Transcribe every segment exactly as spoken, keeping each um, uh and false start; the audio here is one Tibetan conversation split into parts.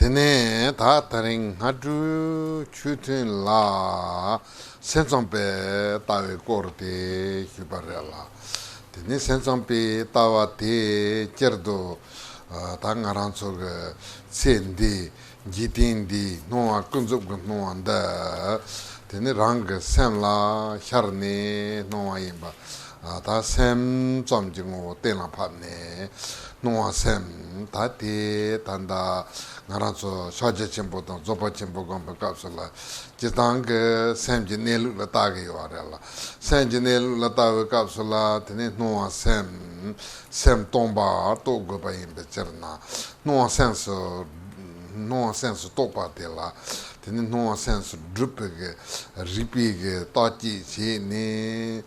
དེ་ནས་ད་དེ་རིང་སྔ་དྲོའི་ཆོས་ཐུན་ལ་སེམས་ཙམ་པའི་ལྟ་བའི་སྐོར་དེ་ཞུས་པ་རེད་ལ། དེ་ནས་སེམས་ཙམ་པའི་ལྟ་བ་དེ་སྤྱིར་དུ་ད་ང་རང་ཚོ་གི་ཚེ་འདི་འཇིག་རྟེན་འདིའི་སྣང་བ་ཀུན་རྫོབ་ཀྱི་སྣང་བ་འདི། དེ་ནི་རང་གི་སེམས་ལ་ཤར་ནས་སྣང་བ་ཡིན་པ། ད་སེམས་ཙམ་གྱི་ངོ་བོ་གཏན་ལ་ཕབ་ནས་སྣང་བ་སེམས། ད་དེ་ད་ལྟ་ང་རང་ཚོ་ཕྱག་རྒྱ་ཆེན་པོ་དང་རྫོགས་པ་ཆེན་པོ་སྒོམ་པའི་སྐབས་སུ་ལ་སྤྱིར་བཏང་གི་སེམས་ཀྱི་གནས་ལུགས་ལ་ལྟ་གི་ཡོད་རེད་ལ། སེམས་ཀྱི་གནས་ལུགས་ལ་ལྟ་བའི་སྐབས་སུ་ལ་དེ་ནི་སྣང་བ་སེམས། སེམས་སྟོང་པར་རྟོགས་དགོས་པ་ཡིན་པའི་ཕྱིར་ན། སྣང་བ་སེམས་སུ། སྣང་བ་སེམས་སུ་རྟོགས་པ་དེ་ལ། དེ་ནི་སྣང་བ་སེམས་སུ་སྒྲུབ་པའི་གི་རིགས་པའི་གི་བརྟག་དཔྱད་བྱས་ནས།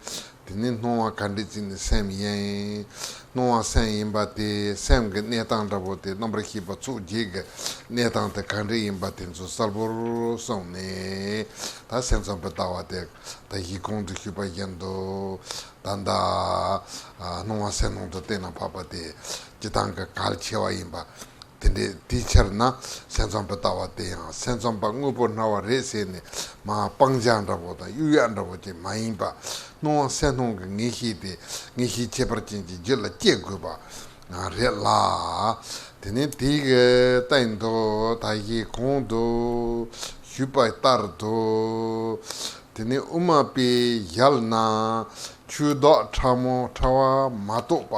དེ་ནི་སྣང་བ་ག་འདྲ་ཅིག་ནི་སེམས་ཡིན། སྣང་བ་སེམས་ཡིན་པ་དེ་སེམས་ཀྱི་གནས་སྟངས་འདྲ་པོ་དེ་རྣམ་པར་ཤེས་པ་ཚོགས་བརྒྱད་ཀྱི་གནས་སྟངས་དེ་ག་འདྲ་ཡིན་པ་དེ་ཚོ་གསལ་པོར་གསུངས་ནས། ད་སེམས་ཙམ་པའི་ལྟ་བ་དེ་ད་གཞི་གོང་དུ་ཞུས་པ་བཞིན་དུ། ད་ལྟ་སྣང་བ་སེམས་སྣང་དུ་གཏན་ལ་ཕབ་པ་དེ་སྤྱིར་བཏང་གི་གལ་ཆེ་བ་ཡིན་པ། དེ་འདྲའི་དེའི་ཕྱིར་ན་སེམས་ཙམ་པའི་ལྟ་བ་དེ་ཡང་སེམས་ཙམ་པ་དངོས་པོ་སྨྲ་བ་རེད་ཟེར་ནས་མར་སྤང་བྱ་འདྲ་པོ་དང་གཡུག་ཡ་འདྲ་པོ་ཅིག་མ་ཡིན་པ། སྣང་བ་སེམས་སྣང་གི་ངེས་ཤེས་དེ་ངེས་ཤེས་ཁྱད་པར་ཅན་གྱི་རྒྱུད་ལ་སྐྱེ་དགོས་པ་རེད་ལ། དེ་ནས་དེའི་གི་སྟེང་དུ་ད་གཞི་གོང་དུ་ཞུས་པ་ལྟར་དུ། དེ་ནས་དབུ་མ་པའི་ཞལ་ན་ཆོས་བདག་ཕྲ་མོ་ཕྲ་བ་མ་གཏོགས་པ་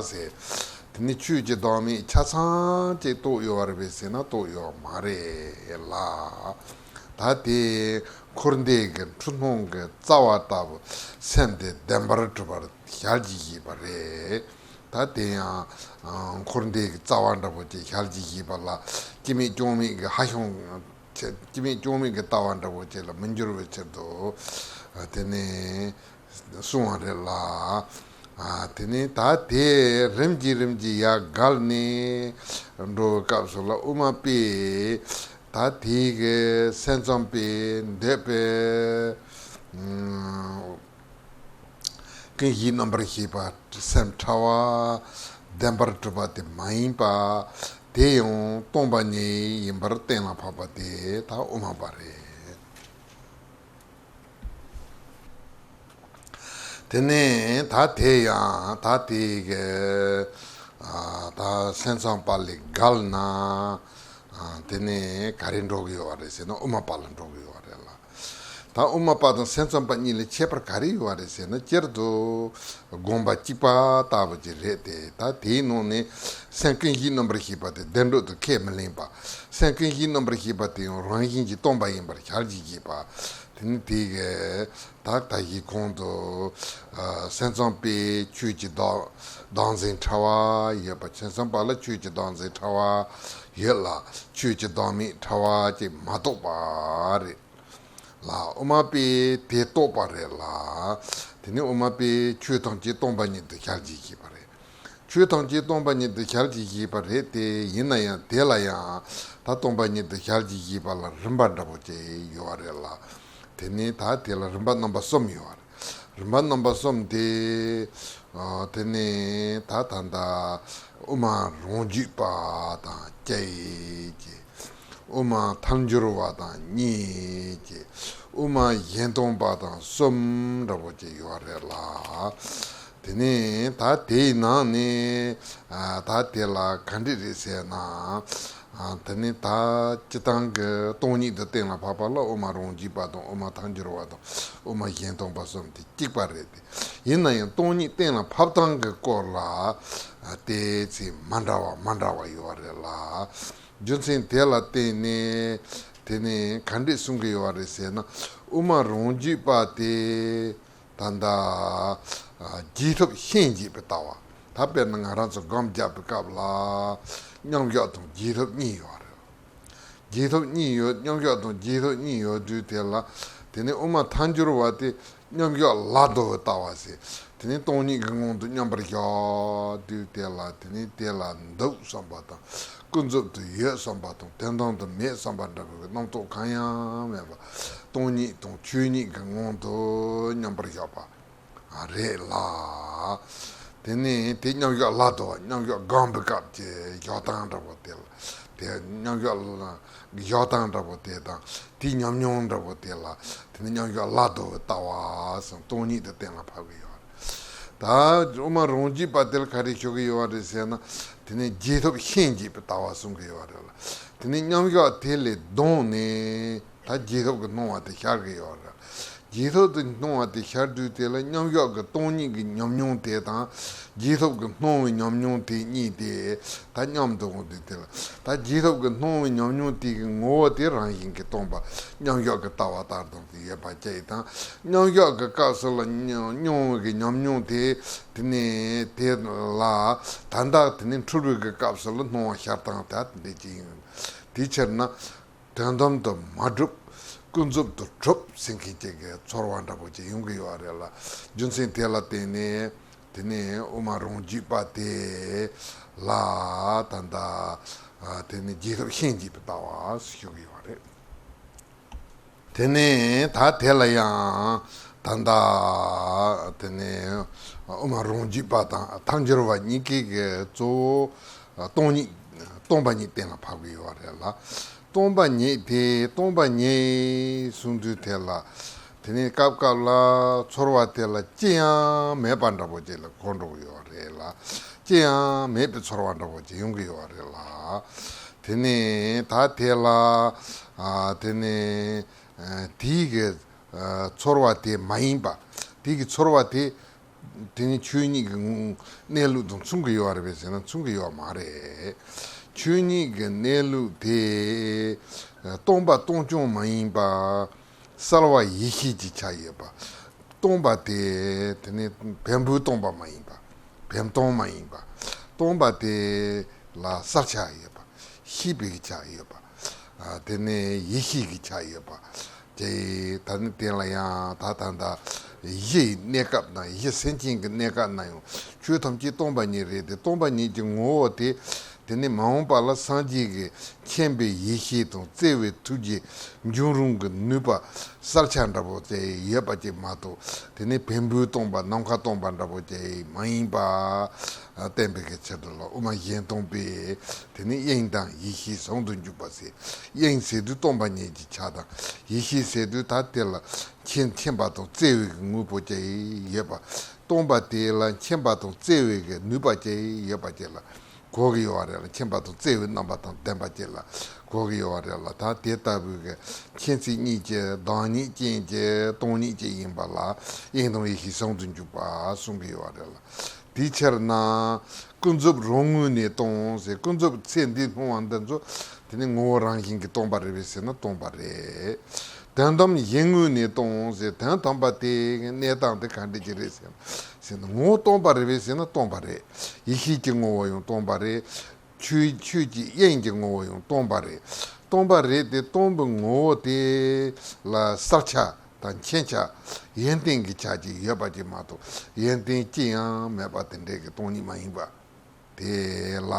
ཟེར། དེ་ནི་ཆོས་ཀྱི་བདག་མེད་ཆ་ཚང་ཅིག་རྟོགས་ཡོད་པ་རེད་པས་ཟེར་ན་རྟོགས་ཡོད་པ་མ་རེད་ལ། ད་དེ་འཁོར་འདས་ཀྱི་འཁྲུལ་སྣང་གི་རྩ་བ་ལྟ་བུ་སེམས་དེ་བདེན་པར་གྲུབ་པར་ཞལ་གྱིས་བཞེས་པ་རེད། ད་དེ་ཡང་འཁོར་འདས་ཀྱི་རྩ་བ་འདྲ་པོ་ཅིག་ཞལ་གྱིས་བཞེས་པ་ལ་སྐྱེ་མེད་སྐྱོང་མེད་ཀྱི་ཧ་ཤང་། སྐྱེ་མེད་སྐྱོང་མེད་ཀྱི་ལྟ་བ་འདྲ་པོ་ཅིག་ལ་མི་འགྱུར་བའི་ཕྱིར་དུ། དེ་ནས་གསུངས་པ་རེད་ལ། དེ་ནས་ད་དེ་རིམ་གྱིས་རིམ་གྱིས་ཡར་བརྒལ་ནས་འགྲོ་བའི་སྐབས་སུ་ལ་དབུ་མ་པས་ད་དེའི་གི་སེམས་ཙམ་པས་འདོད་པའི་ཀུན་གཞི་རྣམ་པར་ཤེས་པ་སེམས་ཕྲ་བ་བདེན་པར་གྲུབ་པ་དེ་མ་ཡིན་པ། དེ་ཡང་སྟོང་པ་ཉིད་ཡིན་པར་གཏན་ལ་ཕབ་པ་དེ་ད་དབུ་མ་པ་རེད། དེ་ནས་ད་དེ་ཡང་ད་དེ་གི་ད་སེམས་ཙམ་པ་ལས་བརྒལ་ན། དེ་ནས་ག་རེ་འགྲོ་གི་ཡོད་པ་རེད་ཟེར་ན་དབུ་མ་པ་ལ་འགྲོ་གི་ཡོད་པ་རེད་ལ། ད་དབུ་མ་པ་དང་སེམས་ཙམ་པ་གཉིས་ལ་ཁྱད་པར་ག་རེ་ཡོད་པ་རེད་ཟེར་ན་སྤྱིར་དུ་དགོངས་པ་གཅིག་པ་ལྟ་བུ་ཅིག་རེད་དེ། ད་དེའི་ནང་ནས་སེམས་ཀུན་གཞི་རྣམ་པར་ཤེས་པ་དེ་བདེན་གྲུབ་ཏུ་ཁས་མི་ལེན་པ། སེམས་ཀུན་གཞི་རྣམ་པར་ཤེས་པ་དེ་ཡང་རང་བཞིན་གྱིས་སྟོང་པ་ཡིན་པར་ཞལ་གྱིས་བཞེས་པ། དེ་ནི་དེ་གི་ད་ད་གཞི་གོང་དུ་སེམས་ཙམ་པས་ཆོས་ཀྱི་བདག་བདག་འཛིན་ཕྲ་བ་ཡོད་པ། སེམས་ཙམ་པ་ལ་ཆོས་ཀྱི་བདག་འཛིན་ཕྲ་བ་ཡོད་ལ། ཆོས་ཀྱི་བདག་མེད་ཕྲ་བ་ཅིག་མ་གཏོགས་པ་རེད་ལ། དབུ་མ་པས་དེ་རྟོགས་པ་རེད་ལ། དེ་ནི་དབུ་མ་པས་ཆོས་ཐམས་ཅད་སྟོང་པ་ཉིད་དུ་ཞལ་གྱིས་བཞེས་པ་རེད། ཆོས་ཐམས་ཅད་སྟོང་པ་ཉིད་དུ་ཞལ་གྱིས་བཞེས་པ་རེད་དེ། ཡིན་ན་ཡང་དེ་ལ་ཡང་ད་སྟོང་པ་ཉིད་དུ་ཞལ་གྱིས་བཞེས་པ་ལ་རིམ་པ་འདྲ་པོ་ཅིག་ཡོད་པ་རེད་ལ། དེ་ནི་ད་དེ་ལ་རིམ་པ་རྣམ་པ་གསུམ་ཡོད་པ་རེད། རིམ་པ་རྣམ་པ་གསུམ་དེ། དེ་ནི་ད་ད་ལྟ་དབུ་མ་རང་རྒྱུད་པ་དང་བཅས་ཀྱི། དབུ་མ་ཐལ་འགྱུར་བ་དང་གཉིས་ཀྱི། དབུ་མ་གཞན་སྟོང་པ་དང་གསུམ་འདྲ་པོ་ཅིག་ཡོད་རེད་ལ། དེ་ནས་ད་དེའི་ནང་ནས་ད་དེ་ལ་ག་འདྲ་རེད་ཟེར་ན། དེ་ནས་ད་སྤྱིར་བཏང་གི་སྟོང་ཉིད་དུ་གཏན་ལ་ཕབ་པ་ལ་དབུ་མ་རང་རྒྱུད་པ་དང་དབུ་མ་ཐལ་འགྱུར་བ་དང་དབུ་མ་གཞན་སྟོང་པ་གསུམ་དེ་གཅིག་པ་རེད་དེ། ཡིན་ན་ཡང་སྟོང་ཉིད་གཏན་ལ་ཕབ་སྟངས་ཀྱི་སྐོར་ལ་ཏོག་ཙམ་མ་འདྲ་བ་མ་འདྲ་བ་ཡོད་རེད་ལ། རྒྱུ་མཚན་དེ་ལ་བརྟེན་ནས་དེ་ནས་ག་འདྲས་གསུང་གི་ཡོད་རེད་ཟེར་ན། དབུ་མ་རང་རྒྱུད་པ་དེ་ད་ལྟ་རྗེས་ཐོབ་ཤན་འབྱེད་པའི་ལྟ་བ། ད་དཔེར་ན་ང་རང་ཚོ་སྒོམ་རྒྱག་པའི་སྐབས་ལ་མཉམ་བཞག་དང་རྗེས་ཐོབ་གཉིས་ཡོད་རེད། རྗེས་ཐོབ་གཉིས་ཡོད། མཉམ་བཞག་དང་རྗེས་ཐོབ་གཉིས་ཡོད་དུས་དེ་ལ། དེ་ནས་དབུ་མ་ཐལ་འགྱུར་བ་དེ་མཉམ་བཞག་ལ་ལྟོས་པའི་ལྟ་བ་ཟེར། དེ་ནས་སྟོང་ཉིད་ཀྱི་ངང་དུ་མཉམ་པར་བཞག་དུས་དེ་ལ། དེ་ནས་དེ་ལ་འདུག་བསམ་པ་དང་། ཀུན་རྫོབ་ཏུ་ཡོད་བསམ་པ་དང་དོན་དམ་དུ་མེད་བསམ་པ་འདྲ་བའི་རྣམ་རྟོག་གང་ཡང་མེད་པ། སྟོང་ཉིད་དང་ཆོས་ཉིད་ཀྱི་ངང་དུ་མཉམ་པར་བཞག་པ་རེད་ལ། དེ་ནས་དེ་མཉམ་བཞག་ལ་ལྟོས་པ། མཉམ་བཞག་སྒོམ་པའི་སྐབས་ཀྱི་བཞག་སྟངས་འདྲ་པོ་དེ་ལ། དེ་མཉམ་བཞག་ལ་བཞག་སྟངས་འདྲ་པོ་དེ་དང་དེའི་ཉམས་མྱོང་འདྲ་པོ་དེ་ལ་དེ་ནི་མཉམ་བཞག་ལ་དོར་བའི་ལྟ་བ་གསུམ་སྟོང་ཉིད་དུ་གཏན་ལ་ཕབ་ཀྱི་ཡོད་རེད། ད་དབུ་མ་རང་རྒྱུད་པ་དེར་ག་རེ་ཞུ་གི་ཡོད་རེད་ཟེར་ན། དེ་ནི་རྗེས་ཐོབ་ཤན་འབྱེད་པའི་ལྟ་བ་གསུང་གི་ཡོད་རེད་ལ། དེ་ནི་མཉམ་བཞག་དེ་ལས་བསྡོངས་ནས་ད་རྗེས་ཐོབ་ཀྱི་སྣང་བ་དེ་ཤར་གི་ཡོད་རེད། རྗེས་ཐོབ་ཀྱི་སྣང་བ་དེ་ཤར་དུས་དེ་ལ་མཉམ་བཞག་གི་སྟོང་ཉིད་ཀྱི་ཉམས་མྱོང་དེ་དང་རྗེས་ཐོབ་ཀྱི་སྣང་བའི་ཉམས་མྱོང་དེ་གཉིས་དེ་ད་མཉམ་དུ་འོང་དུས་དེ་ལ། ད་རྗེས་ཐོབ་ཀྱི་སྣང་བའི་ཉམས་མྱོང་དེ་གི་ངོ་བོ་དེ་རང་བཞིན་གྱིས་སྟོང་པ་མཉམ་བཞག་གི་ལྟ་བ་ལྟར་དུ་ཡོད་པ་བཅས་དང་། མཉམ་བཞག་གི་སྐབས་སུ་ལ་མྱོང་བའི་གི་ཉམས་མྱོང་དེ་དེ་ནས་དེ་ལ་ད་ལྟ་དེ་ནས་འཁྲུལ་བའི་གི་སྐབས་སུ་ལ་སྣང་བ་ཤར་སྟངས་དེ་འདི་ཅི་ཡིན། དེའི་ཕྱིར་ན། དོན་དམ་དུ་མ་གྲུབ། ཀུན་རྫོབ་ཏུ་གྲུབ་ཟེར་མཁན་ཅིག་གི་ཚོར་བ་འདྲ་པོ་ཅིག་ཡོང་གི་ཡོད་རེད་ལ། རྒྱུ་མཚན་དེ་ལ་བརྟེན་ནས་དེ་ནས་དབུ་མ་རང་རྒྱུད་པ་དེ་ལ་ད་ལྟ་དེ་ནས་རྗེས་ཐོབ་ཤན་འབྱེད་པའི་ལྟ་བ་ཞུ་གི་ཡོད་རེད། དེ་ནས་ད་དེ་ལ་ཡང་ད་ལྟ་དེ་ནས་དབུ་མ་རང་རྒྱུད་པ་དང་ཐལ་འགྱུར་བ་གཉིས་ཀའི་གི་གཙོ་བོ་སྟོང་ཉིད་སྟོང་པ་ཉིད་གཏན་ལ་ཕབ་ཀྱི་ཡོད་རེད་ལ། སྟོང་པ་ཉིད་དེ་སྟོང་པ་ཉིད་གསུང་དུས་དེ་ལ་དེ་ནས་སྐབས་སྐབས་ལ་ཚོར་བ་དེ་ལ་ཅི་ཡང་མེད་པ་འདྲ་པོ་ཅིག་ལ་གོ་འགྲོ་གི་ཡོད་རེད་ལ། ཅི་ཡང་མེད་པའི་ཚོར་བ་འདྲ་པོ་ཅིག་ཡོང་གི་ཡོད་རེད་ལ། དེ་ནས་ད་དེ་ལ་ཨ་དེ་ནས་ཨ་དེའི་གི་ཨ་ཚོར་བ་དེ་མ་ཡིན་པ། དེའི་གི་ཚོར་བ་དེ་དེ་ནི་ཆོས་ཉིད་ཀྱི་གནས་ལུགས་དང་མཚུངས་ཀྱི་ཡོད་རེད་པས་ཟེར་ན་མཚུངས་ཀྱི་ཡོད་མ་རེད། ཆོས་ཉིད་ཀྱི་གནས་ལུགས་དེ་སྟོང་པ་སྟོང་རྐྱང་མ་ཡིན་པ། གསལ་བ་ཡེ་ཤེས་ཀྱི་ཆ་ཡོད་པ། སྟོང་པ་དེ་དེ་ནི་བེམ་པོའི་སྟོང་པ་མ་ཡིན་པ། བེམ་སྟོང་མ་ཡིན་པ། སྟོང་པ་དེ་ལ་གསལ་ཆ་ཡོད་པ། ཤེས་པའི་ཆ་ཡོད་པ། ཨ་དེ་ནི་ཡེ་ཤེས་ཀྱི་ཆ་ཡོད་པ། དེ་ད་ནི་དེ་ལ་ཡང་ད་ད་ད་གཞི་ཡི་གནས་སྐབས་ན་གཞི་སེམས་ཅན་གྱི་གནས་སྐབས་ན་ཡང་ཆོས་ཐམས་ཅད་སྟོང་པ་ཉིད་རེད་དེ། སྟོང་པ་ཉིད་ཀྱི་ངོ་བོ་དེ་དེ་ནི་མ་འོངས་པ་ལ་སངས་རྒྱས་ཀྱི་མཁྱེན་པའི་ཡེ་ཤེས་དང་བརྩེ་བའི་ཐུགས་རྗེ་འབྱུང་རུང་གི་ནུས་པ་གསལ་ཆ་འདྲ་པོ་དེ་ཡོད་པ་ཅིག་མ་གཏོགས། དེ་ནི་བེམ་པོས་སྟོང་པ་ནམ་མཁའ་སྟོང་པ་འདྲ་པོ་ཅིག་མ་ཡིན་པ་བསྟན་པའི་གི་ཆེད་དུ་ལ་དབུ་མ་གཞན་སྟོང་པས་དེ་ནི་དབྱིངས་དང་ཡེ་ཤེས་ཟུང་དུ་འཇུག་པ་ཟེར། དབྱིངས་ཟེར་དུས་སྟོང་པ་ཉིད་ཀྱི་ཆ་དང་། ཡེ་ཤེས་ཟེར་དུས་ད་དེ་ལ་མཁྱེན་མཁྱེན་པ་དང་བརྩེ་བའི་དངོས་པོ་ཅིག་ཡོད་པ། སྟོང་པ་དེ་ལ་མཁྱེན་པ་དང་བརྩེ་བའི་གི་ནུས་པ་ཅིག་ཡོད་པ་ཅིག་ལ་གོ་གི་ཡོད་པ་རེད་ལ། མཁྱེན་པ་དང་བརྩེ་བའི་རྣམ་པ་དང་ལྡན་པ་ཅིག་ལ་གོ་གི་ཡོད་པ་རེད་ལ། ད་དེ་ལྟ་བུའི་གི་མཁྱེན་བརྩེ་གཉིས་ཀྱི་བདག་ཉིད་ཅན་གྱི་སྟོང་ཉིད་ཅིག་ཡིན་པ་ལ་དབྱིངས་དང་ཡེ་ཤེས་ཟུང་དུ་འཇུག་པ་གསུང་གི་ཡོད་པ་རེད་ལ། དེའི་ཕྱིར་ན་ཀུན་རྫོབ་རང་ངོས་ནས་སྟོང་ཟེར། ཀུན་རྫོབ་ཚེ་འདིའི་སྣང་བ་འདི་ཚོ་དེ་ནི་ངོ་བོ་རང་བཞིན་གྱིས་སྟོང་པ་རེད་པས་ཟེར་ན་སྟོང་པ་རེད། དོན་དམ་གཞན་ངོས་ནས་སྟོང་ཟེར། དོན་དམ་པ་དེ་གནས་སྟངས་དེ་ག་འདྲ་ཅིག་རེད་ཟེར་ན་ཟེར་ན་ངོ་བོ་སྟོང་པ་རེད་པས་ཟེར་ན་སྟོང་པ་རེད། ཡེ་ཤེས་ཀྱི་ངོ་བོ་ཡང་སྟོང་པ་རེད། ཆོས་ཆོས་ཀྱི་དབྱིངས་ཀྱི་ངོ་བོ་ཡང་སྟོང་པ་རེད། སྟོང་པ་རེད་དེ་སྟོང་པའི་ངོ་བོ་དེ་ལ་གསལ་ཆ་དང་མཁྱེན་ཆ་ཡོན་ཏན་གྱི་ཆ་ཅིག་ཡོད་པ་ཅིག་མ་གཏོགས་ཡོན་ཏན་ཅི་ཡང་མེད་པ་དེ་འདྲའི་གི་སྟོང་ཉིད་མ་ཡིན་པ། དེ་ལ་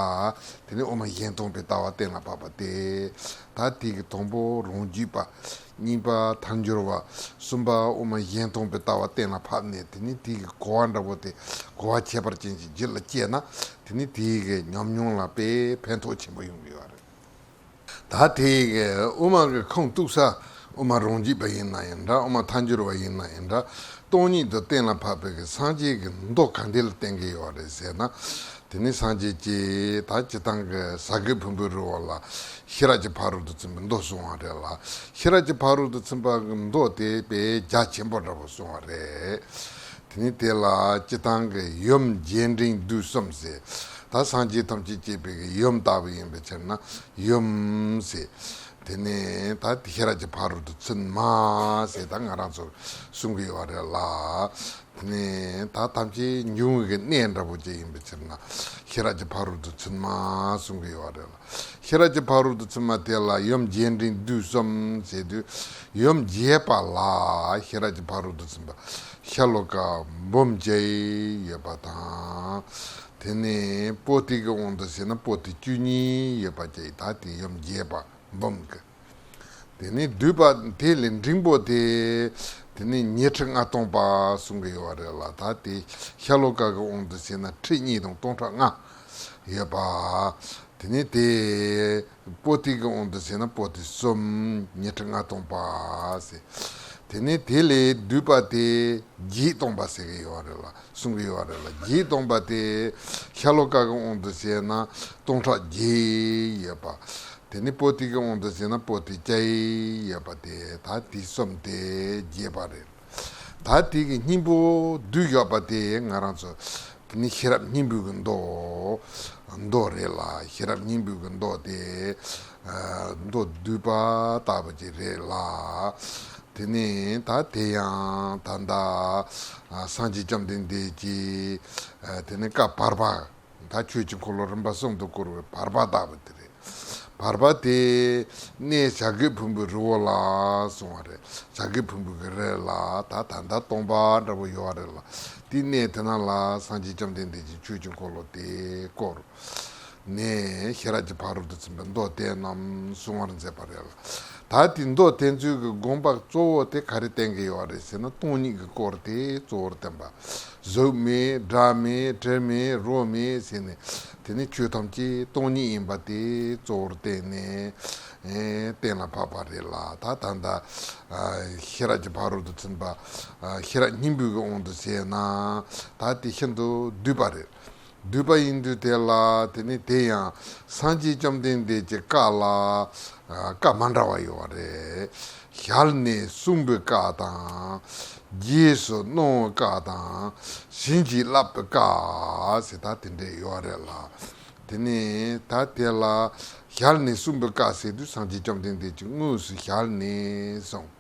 དེ་ནི་དབུ་མ་གཞན་སྟོང་པའི་ལྟ་བ་གཏན་ལ་ཕབ་པ་སྟེ། ད་དེ་གི་དང་པོ་རང་རྒྱུད་པ། གཉིས་པ་ཐལ་འགྱུར་བ། གསུམ་པ་དབུ་མ་གཞན་སྟོང་པའི་ལྟ་བ་གཏན་ལ་ཕབ་ནས་དེ་ནི་དེ་གི་གོ་བ་འདྲ་པོ་དེ་གོ་བ་ཁྱད་པར་ཅན་ཅིག་རྒྱུད་ལ་སྐྱེས་ན་དེ་ནི་དེ་གི་ཉམས་མྱོང་ལ་དཔེ་ཕན་ཐོགས་ཆེན་པོ་ཡོང་གི་ཡོད་རེད། ད་དེ་གི་དབུ་མ་གི་ཁུངས་གཏུགས་ས་དབུ་མ་རང་རྒྱུད་པ་ཡིན་ན་ཡང་འདྲ། དབུ་མ་ཐལ་འགྱུར་བ་ཡིན་ན་ཡང་འདྲ། སྟོང་ཉིད་དུ་གཏན་ལ་ཕབ་པའི་གི་སངས་རྒྱས་ཀྱི་མདོ་ག་འདྲ་ལ་བསྟན་གྱི་ཡོད་རེད་ཟེར་ན། དེ་ནི་སངས་རྒྱས་ཀྱིས་ད་སྤྱིར་བཏང་གི་ས་དགུ་ཕུང་པོའི་རི་བོ་ལ་ཤེས་རབ་ཀྱི་ཕ་རོལ་ཏུ་ཕྱིན་པའི་མདོ་གསུངས་པ་རེད་ལ། ཤེས་རབ་ཀྱི་ཕ་རོལ་ཏུ་ཕྱིན་པ་གི་མདོ་དེ་དཔེ་རྒྱ་ཆེན་པོ་འདྲ་པོ་གསུངས་པ་རེད། དེ་ནི་དེ་ལ་སྤྱིར་བཏང་གི་ཡུམ་རྗེས་དྲན་བསྡུས་གསུམ་ཟེར། ད་སངས་རྒྱས་ཐམས་ཅད་བསྐྱེད་པའི་གི་ཡུམ་ལྟ་བུ་ཡིན་པའི་ཕྱིར་ན་ཡུམ་ཟེར། དེ་ནས་ད་དེ་ཤེས་རབ་ཀྱི་ཕ་རོལ་ཏུ་ཕྱིན་མ་ཟེར་ད་ང་རང་ཚོ་གསུང་གི་ཡོད་རེད་ལ། དེ་ནས་ད་ཐམས་ཅད་འབྱུང་བའི་གནས་འདྲ་པོ་ཅིག་ཡིན་པའི་ཕྱིར་ན་ཤེས་རབ་ཀྱི་ཕ་རོལ་ཏུ་ཕྱིན་མ་གསུང་གི་ཡོད་རེད་ལ། ཤེས་རབ་ཀྱི་ཕ་རོལ་ཏུ་ཕྱིན་མ་དེ་ལ་ཡུམ་རྗེས་དྲན་བསྡུས་གསུམ་ཟེར་དུས་ཡུམ་རྒྱས་པ་ལ་ཤེས་རབ་ཀྱི་ཕ་རོལ་ཏུ་ཕྱིན་པ་ཤ་ལོ་ཀ་འབུམ་གཅིག་ཡོད་པ་དང་། དེ་ནས་པོ་ཏི་གི་དབང་དུ་བྱས་ན་པོ་ཏི་བཅུ་གཉིས་ཡོད་པ་བཅས་ད་དེ་ཡུམ་རྒྱས་པ་འབུམ་གི། དེ་ནས་བསྡུས་པ་དེ་ལས་འབྲིང་པོ་དེ་དེ་ནས་ཉི་ཁྲི་ལྔ་སྟོང་པ་གསུང་གི་ཡོད་རེད་ལ། ད་དེ་ཤ་ལོ་ཀ་གི་དབང་དུ་བྱས་ན་ཁྲི་གཉིས་དང་སྟོང་ཕྲག་ལྔ་ཡོད་པ། དེ་ནས་དེ་པོ་ཏི་གི་དབང་དུ་བྱས་ན་པོ་ཏི་གསུམ། ཉི་ཁྲི་ལྔ་སྟོང་པ་ཟེར། དེ་ནས་དེ་ལས་བསྡུས་པ་དེ་བརྒྱད་སྟོང་པ་ཟེར་གི་ཡོད་རེད་ལ། གསུང་གི་ཡོད་རེད་ལ། བརྒྱད་སྟོང་པ་དེ་ཤ་ལོ་ཀ་གི་དབང་དུ་བྱས་ན་སྟོང་ཕྲག་བརྒྱད་ཡོད་པ། དེ་ནས་པོ་ཏི་གི་དབང་དུ་བྱས་ན་པོ་ཏི་བརྒྱ་ཡོད་པ་དེ། ད་དེ་གསུམ་དེ་བརྒྱད་པ་རེད། ད་དེ་གི་སྙིང་པོ་བསྡུས་བཞག་པ་དེ་ང་རང་ཚོ་དེ་ནི་ཤེས་རབ་སྙིང་པོའི་གི་མདོ། མདོ་རེད་ལ། ཤེས་རབ་སྙིང་པོའི་གི་མདོ་དེ་མདོ་བསྡུས་པ་ལྟ་བུ་ཅིག་རེད་ལ། དེ་ནི་ད་དེ་ཡང་ད་ལྟ་སངས་རྒྱས་བཅོམ་ལྡན་འདས་ཀྱིས་དེ་ནི་བཀའ་བར་པ། ད་ཆོས་ཀྱི་འཁོར་ལོ་རིམ་པ་གསུམ་དུ་བསྐོར་བའི་བར་པ་ལྟ་བུ་དེ་རེད། བར་པ་དེ་གནས་བྱ་རྒོད་ཕུང་པོའི་རི་བོ་ལ་གསུངས་པ་རེད། བྱ་རྒོད་ཕུང་པོའི་གི་རི་ལ་ད་ད་ལྟ་སྟོང་པ་འདྲ་པོ་ཡོད་རེད་ལ། དེའི་གནས་དེ་ན་ལ་སངས་རྒྱས་བཅོམ་ལྡན་འདས་ཀྱིས་ཆོས་ཀྱི་འཁོར་ལོ་དེ་བསྐོར་ནས་ཤེས་རབ་ཀྱི་ཕ་རོལ་ཏུ་ཕྱིན་པའི་མདོ་དེ་རྣམས་གསུང་བར་མཛད་པ་རེད་ལ། ད་དེ་མདོ་དེ་ཚོའི་གི་དགོངས་པ་གཙོ་བོ་དེ་ག་རེ་བསྟན་གི་ཡོད་རེད་ཟེར་ན། སྟོང་ཉིད་ཀྱི་སྐོར་དེ་གཙོ་བོར་བསྟན་པ། གཟུགས་མེད། སྒྲ་མེད། དྲི་མེད། རོ་མེད་ཟེར་ནས་དེ་ནི་ཆོས་ཐམས་ཅད་སྟོང་ཉིད་ཡིན་པ་དེ་གཙོ་བོར་བསྟན་ནས་ཨེ་གཏན་ལ་ཕབ་པ་རེད་ལ། ད་ད་ལྟ་ཤེས་རབ་ཀྱི་ཕ་རོལ་ཏུ་ཕྱིན་པ། ཤེས་རབ་སྙིང་པོའི་གི་དབང་དུ་བྱས་ན་ད་དེ་ཤིན་ཏུ་བསྡུས་པ་རེད། བསྡུས་པ་ཡིན་དུས་དེ་ལ་དེ་ནི་དེ་ཡང་སངས་རྒྱས་བཅོམ་ལྡན་འདས་ཀྱི་བཀའ་ལ་བཀའ་མ་འདྲ་བ་ཡོད་པ་རེད། ཞལ་ནས་གསུངས་པའི་བཀའ་དང་། རྗེས་སུ་གནང་བའི་བཀའ་དང་། བྱིན་གྱིས་བརླབས་པའི་བཀའ་ཟེར་ད་དེ་འདྲས་ཡོད་རེད་ལ། དེ་ནི་ད་དེ་ལ་ཞལ་ནས་གསུངས་པའི་བཀའ་ཟེར་དུས་སངས་རྒྱས་བཅོམ་ལྡན་འདས་ཀྱིས་དངོས་སུ་ཞལ་ནས་གསུངས།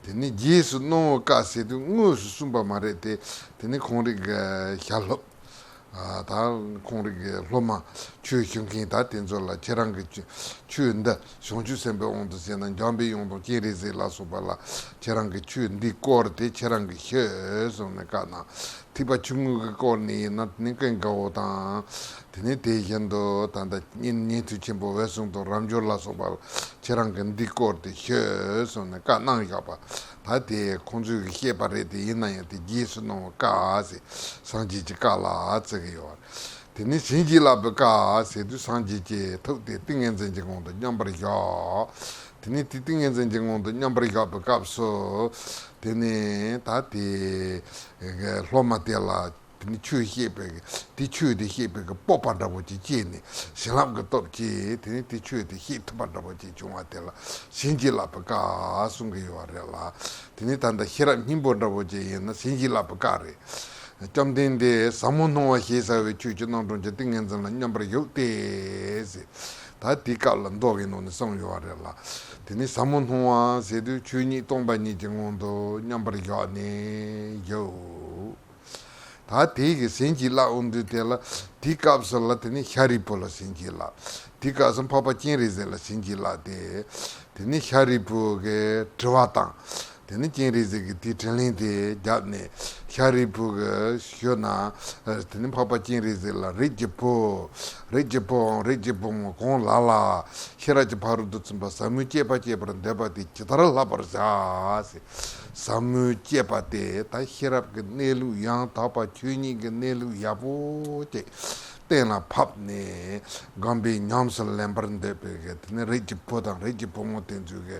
དེ་ནི་རྗེས་སུ་གནང་བའི་བཀའ་ཟེར་དུས་དངོས་སུ་གསུངས་པ་མ་རེད་དེ། དེ་ནི་ཁོང་རང་གི་ཞལ་སློབ། ད་ཁོང་རང་གི་སློབ་མ། ཆོས་ཞུ་མཁན་ད་དེ་ཚོ་ལ་ཁྱེད་རང་གི་ཆོས་འདི་བྱང་ཆུབ་སེམས་དཔའི་དབང་དུ་བྱས་ན་འཇམ་པའི་དབྱངས་དང་སྤྱན་རས་གཟིགས་ལ་སོགས་པ་ལ་ཁྱེད་རང་གི་ཆོས་འདི་བསྐོར་ཏེ་ཁྱེད་རང་གིས་ཞུ་གསུངས་ནས་བཀའ་གནང་། ཐེག་པ་ཆུང་ངུ་གི་སྐོར་ནས་ཡིན་ན་དེ་ནི་ཀུན་དགའ་བོ་དང་། དེ་ནས་དེ་བཞིན་དུ་ད་ལྟ་ཉན་ཉན་ཐོས་ཆེན་པོ་འོད་སྲུང་དང་རབ་འབྱོར་ལ་སོགས་པ་ཁྱེད་རང་གིས་འདི་བསྐོར་ཏེ་ཤོད་གསུངས་ནས་བཀའ་གནང་བཞག་པ། ད་དེ་ཁོང་ཚོས་ཀྱིས་བཤད་པ་རེད་དེ། ཡིན་ན་ཡང་དེ་རྗེས་སུ་གནང་བའི་བཀའ་ཟེར་སངས་རྒྱས་ཀྱི་བཀའ་ལ་བརྩི་གི་ཡོད་རེད། དེ་ནས་བྱིན་གྱིས་བརླབས་པའི་བཀའ་ཟེར་དུས་སངས་རྒྱས་ཀྱི་ཐུགས་དེ་ཏིང་ངེ་འཛིན་གྱི་ངང་དུ་མཉམ་པར་བཞག་དེ་ནས་དེ་ཏིང་ངེ་འཛིན་གྱི་ངང་དུ་མཉམ་པར་བཞག་པའི་སྐབས་སུ། དེ་ནས་ད་དེ་སློབ་མ་དེ་ལ། དེ་ནི་ཆོས་བཤད་པའི་གི་དེ་ཆོས་དེ་བཤད་པའི་གི་སྤོབས་པ་འདྲ་པོ་ཅིག་སྐྱེས་ནས་བྱིན་རླབས་ཀྱི་སྟོབས་ཀྱིས་དེ་ནི་དེ་ཆོས་དེ་བཤད་ཐུབ་པ་འདྲ་པོ་ཅིག་བྱུང་བ་དེ་ལ་བྱིན་གྱིས་བརླབས་པའི་བཀའ་གསུང་གི་ཡོད་རེད་ལ། དེ་ནི་ད་ལྟ་ཤེས་རབ་སྙིང་པོ་འདྲ་པོ་ཅིག་ཡིན་ན་བྱིན་གྱིས་བརླབས་པའི་བཀའ་རེད། བཅོམ་ལྡན་འདས་ཟབ་མོ་སྣང་བ་ཞེས་བྱ་བའི་ཆོས་ཀྱི་རྣམ་གྲངས་ཀྱི་ཏིང་ངེ་འཛིན་ལ་མཉམ་པར་བཞུགས་ཏེ། ད་དེའི་སྐབས་ལ་མདོ་གི་ནང་ནས་གསུངས་ཡོད་རེད་ལ། དེ་ནི་ཟབ་མོ་སྣང་བ་ཟེར་དུས་ཆོས་ཉིད་སྟོང་པ་ཉིད་ཀྱི་ངང་དུ་མཉམ་པར་བཞག་ནས་བཞུགས། ད་དེ་གི་བྱིན་གྱིས་བརླབས་འོང་དུས་དེ་ལ་དེའི་སྐབས་སུ་ལ་དེ་ནི་ཤཱ་རིའི་བུ་ལ་བྱིན་གྱིས་བརླབས། དེའི་སྐབས་སུ་འཕགས་པ་སྤྱན་རས་གཟིགས་ལ་བྱིན་གྱིས་བརླབས་ཏེ། དེ་ནི་ཤཱ་རིའི་བུ་གི་དྲི་བ་དང་། དེ་ནི་སྤྱན་རས་གཟིགས་ཀྱིས་དེའི་དྲིས་ལན་དེ་བརྒྱབ་ནས་ཤཱ་རིའི་བུ་གི་ཞུ་ན། དེ་ནི་འཕགས་པ་སྤྱན་རས་གཟིགས་ལ་རིགས་ཀྱི་བུ། རིགས་ཀྱི་བུའམ་རིགས་ཀྱི་བུ་མོ་གང་ལ་ལ་ཤེས་རབ་ཀྱི་ཕ་རོལ་ཏུ་ཕྱིན་པ་ཟབ་མོའི་སྤྱད་པ་སྤྱད་པར་འདོད་པ་དེ་ཇི་ལྟར་བསླབ་པར་བྱ། ཟབ་མོའི་སྤྱད་པ་དེ་ད་ཤེས་རབ་ཀྱི་གནས་ལུགས་ཡང་དག་པ་ཆོས་ཉིད་ཀྱི་གནས་ལུགས་ཡག་པོ་ཅིག་གཏན་ལ་ཕབ་ནས་སྒོམ་པས་ཉམས་སུ་ལེན་པར་འདོད་པའི་གི་དེ་ནི་རིགས་ཀྱི་བུ་དང་རིགས་ཀྱི་བུ་མོ་དེ་ཚོས་གི་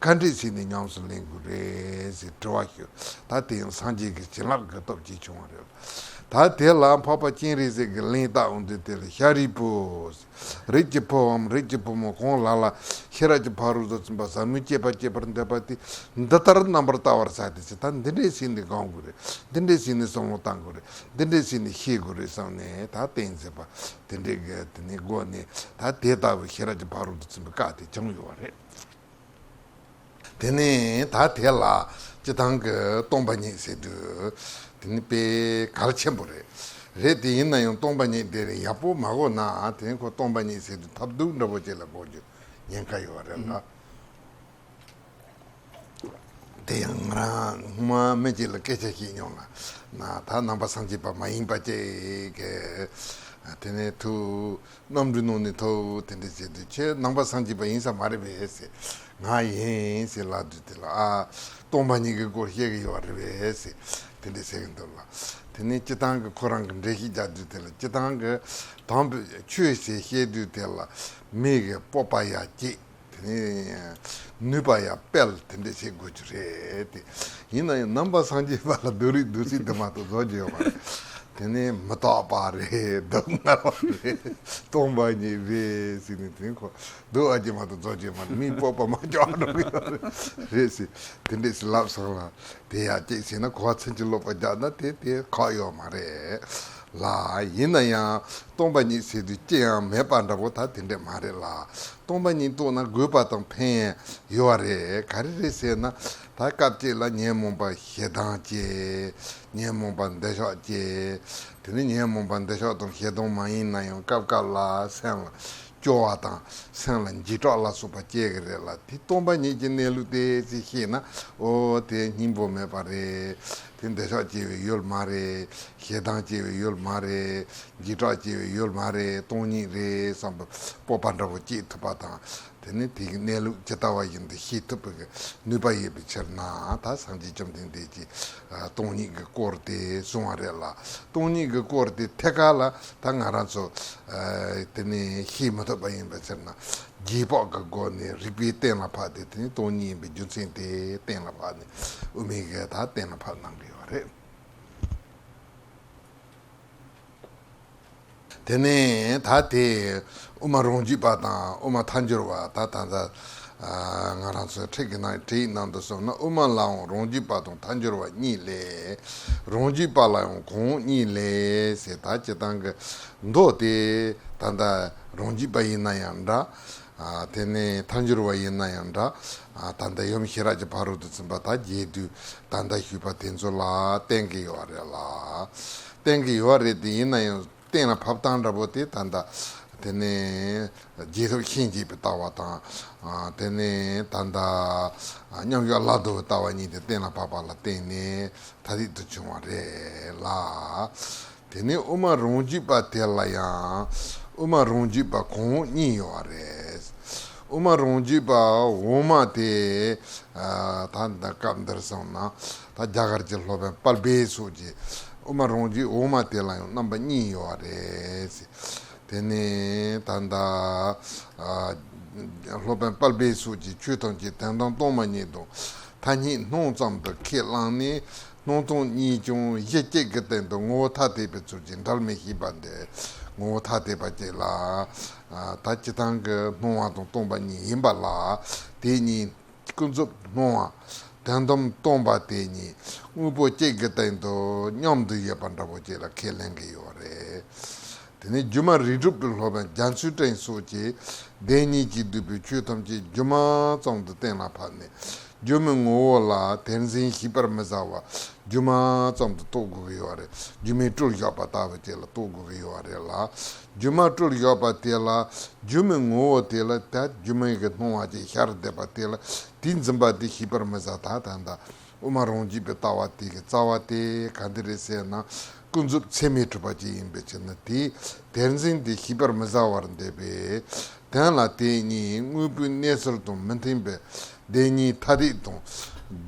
ག་འདྲས་བྱས་ནས་ཉམས་སུ་ལེན་དགོས་རེད་ཟེར་དྲི་བ་ཞུ། ད་དེ་ཡང་སངས་རྒྱས་ཀྱི་བྱིན་རླབས་ཀྱི་སྟོབས་ཀྱིས་བྱུང་བ་རེད། ད་དེ་ལ་འཕགས་པ་སྤྱན་རས་གཟིགས་ཀྱིས་ལན་བཏབ་འོང་དུས་དེ་ལ་ཤཱ་རིའི་བུ། རིགས་ཀྱི་བུའམ་རིགས་ཀྱི་བུ་མོ་གང་ལ་ལ་ཤེས་རབ་ཀྱི་ཕ་རོལ་ཏུ་ཕྱིན་པ་ཟབ་མོའི་སྤྱད་པ་སྤྱད་པར་འདོད་པ་དེ་འདི་ལྟར་རྣམ་པར་བལྟ་བར་བྱ་སྟེ་ཟེར། ད་འདི་འདྲས་བྱས་ནས་སྒོམ་དགོས་རེད། འདི་འདྲས་བྱས་ནས་བསམ་བློ་བཏང་དགོས་རེད། འདི་འདྲས་བྱས་ནས་ཤེས་དགོས་རེད་བསམ་ནས་ད་གཏན་ཚིགས་པ་དེ་འདྲས་ཀྱི་དེ་ནས་སྒོ་ནས་ད་དེ་ལྟ་བུའི་ཤེས་རབ་ཀྱི་ཕ་རོལ་ཏུ་ཕྱིན་པའི་བཀའ་དེ་བྱུང་ཡོད་པ་རེད། དེ་ནས་ད་དེ་ལ་སྤྱིར་བཏང་གི་སྟོང་པ་ཉིད་ཟེར་དུས་དེ་ནི་དཔེ་གལ་ཆེན་པོ་རེད། རེད་དེ་ཡིན་ན་ཡང་སྟོང་པ་ཉིད་དེ་རེད་ཡག་པོ་མ་གོ་ན་དེ་ནི་ཁོ་སྟོང་པ་ཉིད་ཟེར་དུས་ཐབས་སྡུག་འདྲ་པོ་ཅིག་ལ་གོ་རྒྱུ་ཉེན་ཁ་ཡོད་རེད་ལ། དེ་ཡང་ང་རང་སྔོན་མ་མི་གཅིག་ལ་སྐད་ཆ་བཤད་མྱོང་ལ། ན་ད་ནང་པ་སངས་རྒྱས་པ་མ་ཡིན་པ་ཅིག་གི་དེ་ནས་ཐུགས་རྣམ་འགྲུལ་ནང་ནས་ཐུགས་དེ་འདྲ་བྱེད་དུས་ཁྱེད་ནང་པ་སངས་རྒྱས་པ་ཡིན་ས་མ་རེད་པས་ཟེར། ང་ཡིན་ཟེར་ལབ་དུས་དེ་ལ་ཨ་སྟོང་པ་ཉིད་ཀྱི་སྐོར་བཤད་ཀྱི་ཡོད་རེད་པས་ཟེར། དེ་འདྲས་ཟེར་གྱི་འདུག་ལ། དེ་ནས་སྤྱིར་བཏང་གི་ཁོ་རང་གི་འགྲེལ་བཤད་རྒྱག་དུས་དེ་ལ་སྤྱིར་བཏང་གི་དམ་པའི་ཆོས་ཟེར་བཤད་དུས་དེ་ལ་མི་གི་སྤོབས་པ་ཡང་སྐྱེད། དེ་ནས་ནུས་པ་ཡང་སྤེལ། དེ་འདྲས་བྱེད་དགོས་རྒྱུ་རེད་དེ། ཡིན་ན་ཡང་ནང་པ་སངས་རྒྱས་པ་ལ་སྡུག་རུས་སྡུག་ཚིག་དེ་མ་གཏོགས་རྫོགས་རྒྱུ་ཡོད་མ་རེད། དེ་ནས་མི་རྟག་པ་རེད། སྡུག་བསྔལ་བ་རེད། སྟོང་པ་ཉིད་རེད་ཟེར་ནས་དེ་ཁོ་སྡུག་བསྔལ་གྱི་མ་གཏོགས་རྫོགས་རྒྱུ་མ་རེད། མིའི་སྤོབས་པ་མ་སྐྱོ་བ་འགྲོ་གི་ཡོད་རེད་ཟེར། དེ་འདྲས་ཟེར་ལབ་སོང་ལ། དེ་ཡང་གཅིག་བྱས་ན་གོ་བ་ཚིག་གཅིག་ལོག་པ་རྒྱག་ན་དེ་དེ་ཁག་ཡོད་མ་རེད་ལ། ཡིན་ན་ཡང་སྟོང་པ་ཉིད་ཟེར་དུས་ཅི་ཡང་མེད་པ་འདྲ་པོ་ད་དེ་འདྲས་མ་རེད་ལ། སྟོང་པ་ཉིད་རྟོགས་ན་དགོས་པ་དང་ཕན་ཡོད་རེད། ག་རེ་རེད་ཟེར་ན། ད་སྐབས་གཅིག་ལ་ཉོན་མོངས་པ་ཞེ་སྡང་སྐྱེ། ཉོན་མོངས་པ་འདོད་ཆགས་སྐྱེ། དེ་ནས་ཉོན་མོངས་པ་འདོད་ཆགས་དང་ཞེ་སྡང་མ་ཡིན་ན་ཡང་སྐབས་སྐབས་ལ་སེམས་ལ་སྐྱོ་བ་དང་སེམས་ལ་འཇིགས་སྐྲག་ལ་སོགས་པ་སྐྱེ་གི་རེད་ལ། དེ་སྟོང་པ་ཉིད་ཀྱི་གནས་ལུགས་དེ་ཅིག་ཤེས་ན། ཨོ་དེ་སྙིང་པོ་མེད་པ་རེད། དེ་འདོད་ཆགས་སྐྱེ་བའི་ཡུལ་མ་རེད། ཞེ་སྡང་སྐྱེ་བའི་ཡུལ་མ་རེད། འཇིགས་སྐྲག་སྐྱེ་བའི་ཡུལ་མ་རེད། སྟོང་ཉིད་རེད་བསམ་པའི་སྤོབས་པ་འདྲ་པོ་སྐྱེ་ཐུབ་པ་དང་། དེ་ནི་དེ་གི་གནས་ལུགས་ཇི་ལྟ་བ་བཞིན་དུ་ཤེས་ཐུབ་པའི་ནུས་པ་ཡོད་པའི་ཕྱིར་ན། ད་སངས་རྒྱས་བཅོམ་ལྡན་འདས་ཀྱིས་སྟོང་ཉིད་ཀྱི་སྐོར་དེ་གསུངས་པ་རེད་ལ། སྟོང་ཉིད་ཀྱི་སྐོར་དེ་ཐད་ཀར་ལ་ད་ང་རང་ཚོ་དེ་ནི་ཤེས་མི་ཐུབ་པ་ཡིན་པའི་ཕྱིར་ན། རྗེས་དཔག་གི་སྒོ་ནས་རིགས་པས་གཏན་ལ་ཕབ་སྟེ། དེ་ནི་སྟོང་ཉིད་ཡིན་པའི་རྒྱུ་མཚན་དེ་གཏན་ལ་ཕབ་ནས་དབུ་མའི་གིས་ད་གཏན་ལ་ཕབ་གནང་གི་ཡོད་རེད། དེ་ནས་ད་དེ་དབུ་མ་རང་རྒྱུད་པ་དང་དབུ་མ་ཐལ་འགྱུར་བ། ད་ད་ལྟ་ང་རང་ཚོའི་ཁྲིད་ཀྱི་ནང་བྲིས་ནང་དུ་སོང་ན། དབུ་མ་ལའང་རང་རྒྱུད་པ་དང་ཐལ་འགྱུར་བ་གཉིས་ལས། རང་རྒྱུད་པ་ལ་ཡང་གོང་འོག་གཉིས་ལས་ཟེར། ད་སྤྱིར་བཏང་གི་མདོ་དེ་ད་ལྟ་རང་རྒྱུད་པ་ཡིན་ན་ཡང་འདྲ། དེ་ནས་ཐལ་འགྱུར་བ་ཡིན་ན་ཡང་འདྲ། ད་ལྟ་ཡུམ་ཤེས་རབ་ཀྱི་ཕ་རོལ་ཏུ་ཕྱིན་པ་ད་རྒྱས་བསྡུས་ད་ལྟ་ཞུས་པ་དེ་ཚོ་ལ་བརྟེན་གྱི་ཡོད་རེད་ལ། བརྟེན་གྱི་ཡོད་རེད་དེ། ཡིན་ན་ཡང་གཏན་ལ་ཕབ་སྟངས་འདྲ་པོ་དེ་ད་ལྟ་དེ་ནས་རྗེས་ཐོབ་ཤན་འབྱེད་པའི་ལྟ་བ་དང་། དེ་ནས་ད་ལྟ་མཉམ་བཞག་སླར་ལྡོག་པའི་ལྟ་བ་གཉིས་དེ་གཏན་ལ་ཕབ་པ་ལ་བརྟེན་ནས་ཐ་དད་དུ་བྱུང་བ་རེད་ལ། དེ་ནས་དབུ་མ་རང་རྒྱུད་པ་དེ་ལ་ཡང་དབུ་མ་རང་རྒྱུད་པ་གོང་འོག་གཉིས་ཡོད་རེད། དབུ་མ་རང་རྒྱུད་པ་འོག་མ་དེ་ད་ལྟ་སྐབས་འདིར་སོང་ན་ད་རྒྱ་གར་གྱི་སློབ་དཔོན་དཔལ་སྦས་སོགས་ཀྱིས་དབུ་མ་རང་རྒྱུད་འོག་མ་དེ་ལ་ཡང་རྣམ་པ་གཉིས་ཡོད་རེད། དེ་ནས་ད་ལྟ་སློབ་དཔོན་དཔལ་སྦས་སོགས་ཀྱིས་ཆོས་ཐམས་ཅད་དོན་དམ་སྟོང་པ་ཉིད་དང་ཐ་སྙད་སྣང་ཙམ་དུ་ཁས་བླངས་ནས། སྣང་སྟོང་གཉིས་ཀྱང་གཞི་གཅིག་གི་སྟེང་དུ་ངོ་བོ་ཐ་དད་པའི་ཚུལ་གྱིས་འབྲལ་མི་ཤེས་པ་འདི། ངོ་བོ་ཐ་དད་པ་གཅིག་ལ་ད་སྤྱིར་བཏང་གི་སྣང་བ་དང་སྟོང་པ་ཉིད་ཡིན་པ་ལ། དེ་གཉིས་ཀུན་རྫོབ་སྣང་བ་དོན་དམ་སྟོང་པ་དེ་གཉིས་དངོས་པོ་གཅིག་གི་སྟེང་དུ་མཉམ་དུ་ཡོད་པ་འདྲ་པོ་གཅིག་ལ་ཁས་ལེན་གྱི་ཡོད་རེད། དེ་ནས་སྒྱུ་མ་རིགས་དྲུག་པའི་སློབ་དཔོན་རྒྱ་མཚོའི་སྤྲིན་སོགས་ཀྱིས་བདེན་གཉིས་ཀྱིས་བསྡུས་པའི་ཆོས་ཐམས་ཅད་སྒྱུ་མ་ཙམ་དུ་གཏན་ལ་ཕབ་ནས། སྒྱུ་མའི་ངོ་བོ་ལ་དེར་འཛིན་ཞིག་པར་མི་བྱ་བར་སྒྱུ་མ་ཙམ་དུ་རྟོགས་དགོས་ཀྱི་ཡོད་རེད། སྒྱུ་མའི་སྤྲུལ་བཞག་པ་ལྟ་བུ་ཅིག་ལ་རྟོགས་དགོས་ཀྱི་ཡོད་རེད་ལ། སྒྱུ་མ་སྤྲུལ་བཞག་པ་དེ་ལ་སྒྱུ་མའི་ངོ་བོ་དེ་ལ་ད་སྒྱུ་མའི་གི་སྣང་བ་ཅིག་ཤར་བསྡད་པ་དེ་ལ་དེ་འཛིན་པ་དེ་ཞིག་པར་མི་བྱ། ད་ད་ད་དབུ་མ་རང་རྒྱུད་པའི་ལྟ་བ་དེ་གི་རྩ་བ་དེ་ག་འདི་རེད་ཟེར་ན། ཀུན་རྫོབ་ཚད་མས་གྲུབ་པ་ཅིག་ཡིན་པའི་ཕྱིར་ན། དེ་དེར་འཛིན་དེ་ཞིག་པར་མི་བྱ་བར་འདོད་པས། དོན་ལ་དེ་གཉིས་དངོས་པོའི་གནས་ཚུལ་དང་མི་མཐུན་པའི་བདེན་གཉིས་ཐ་དད་དང་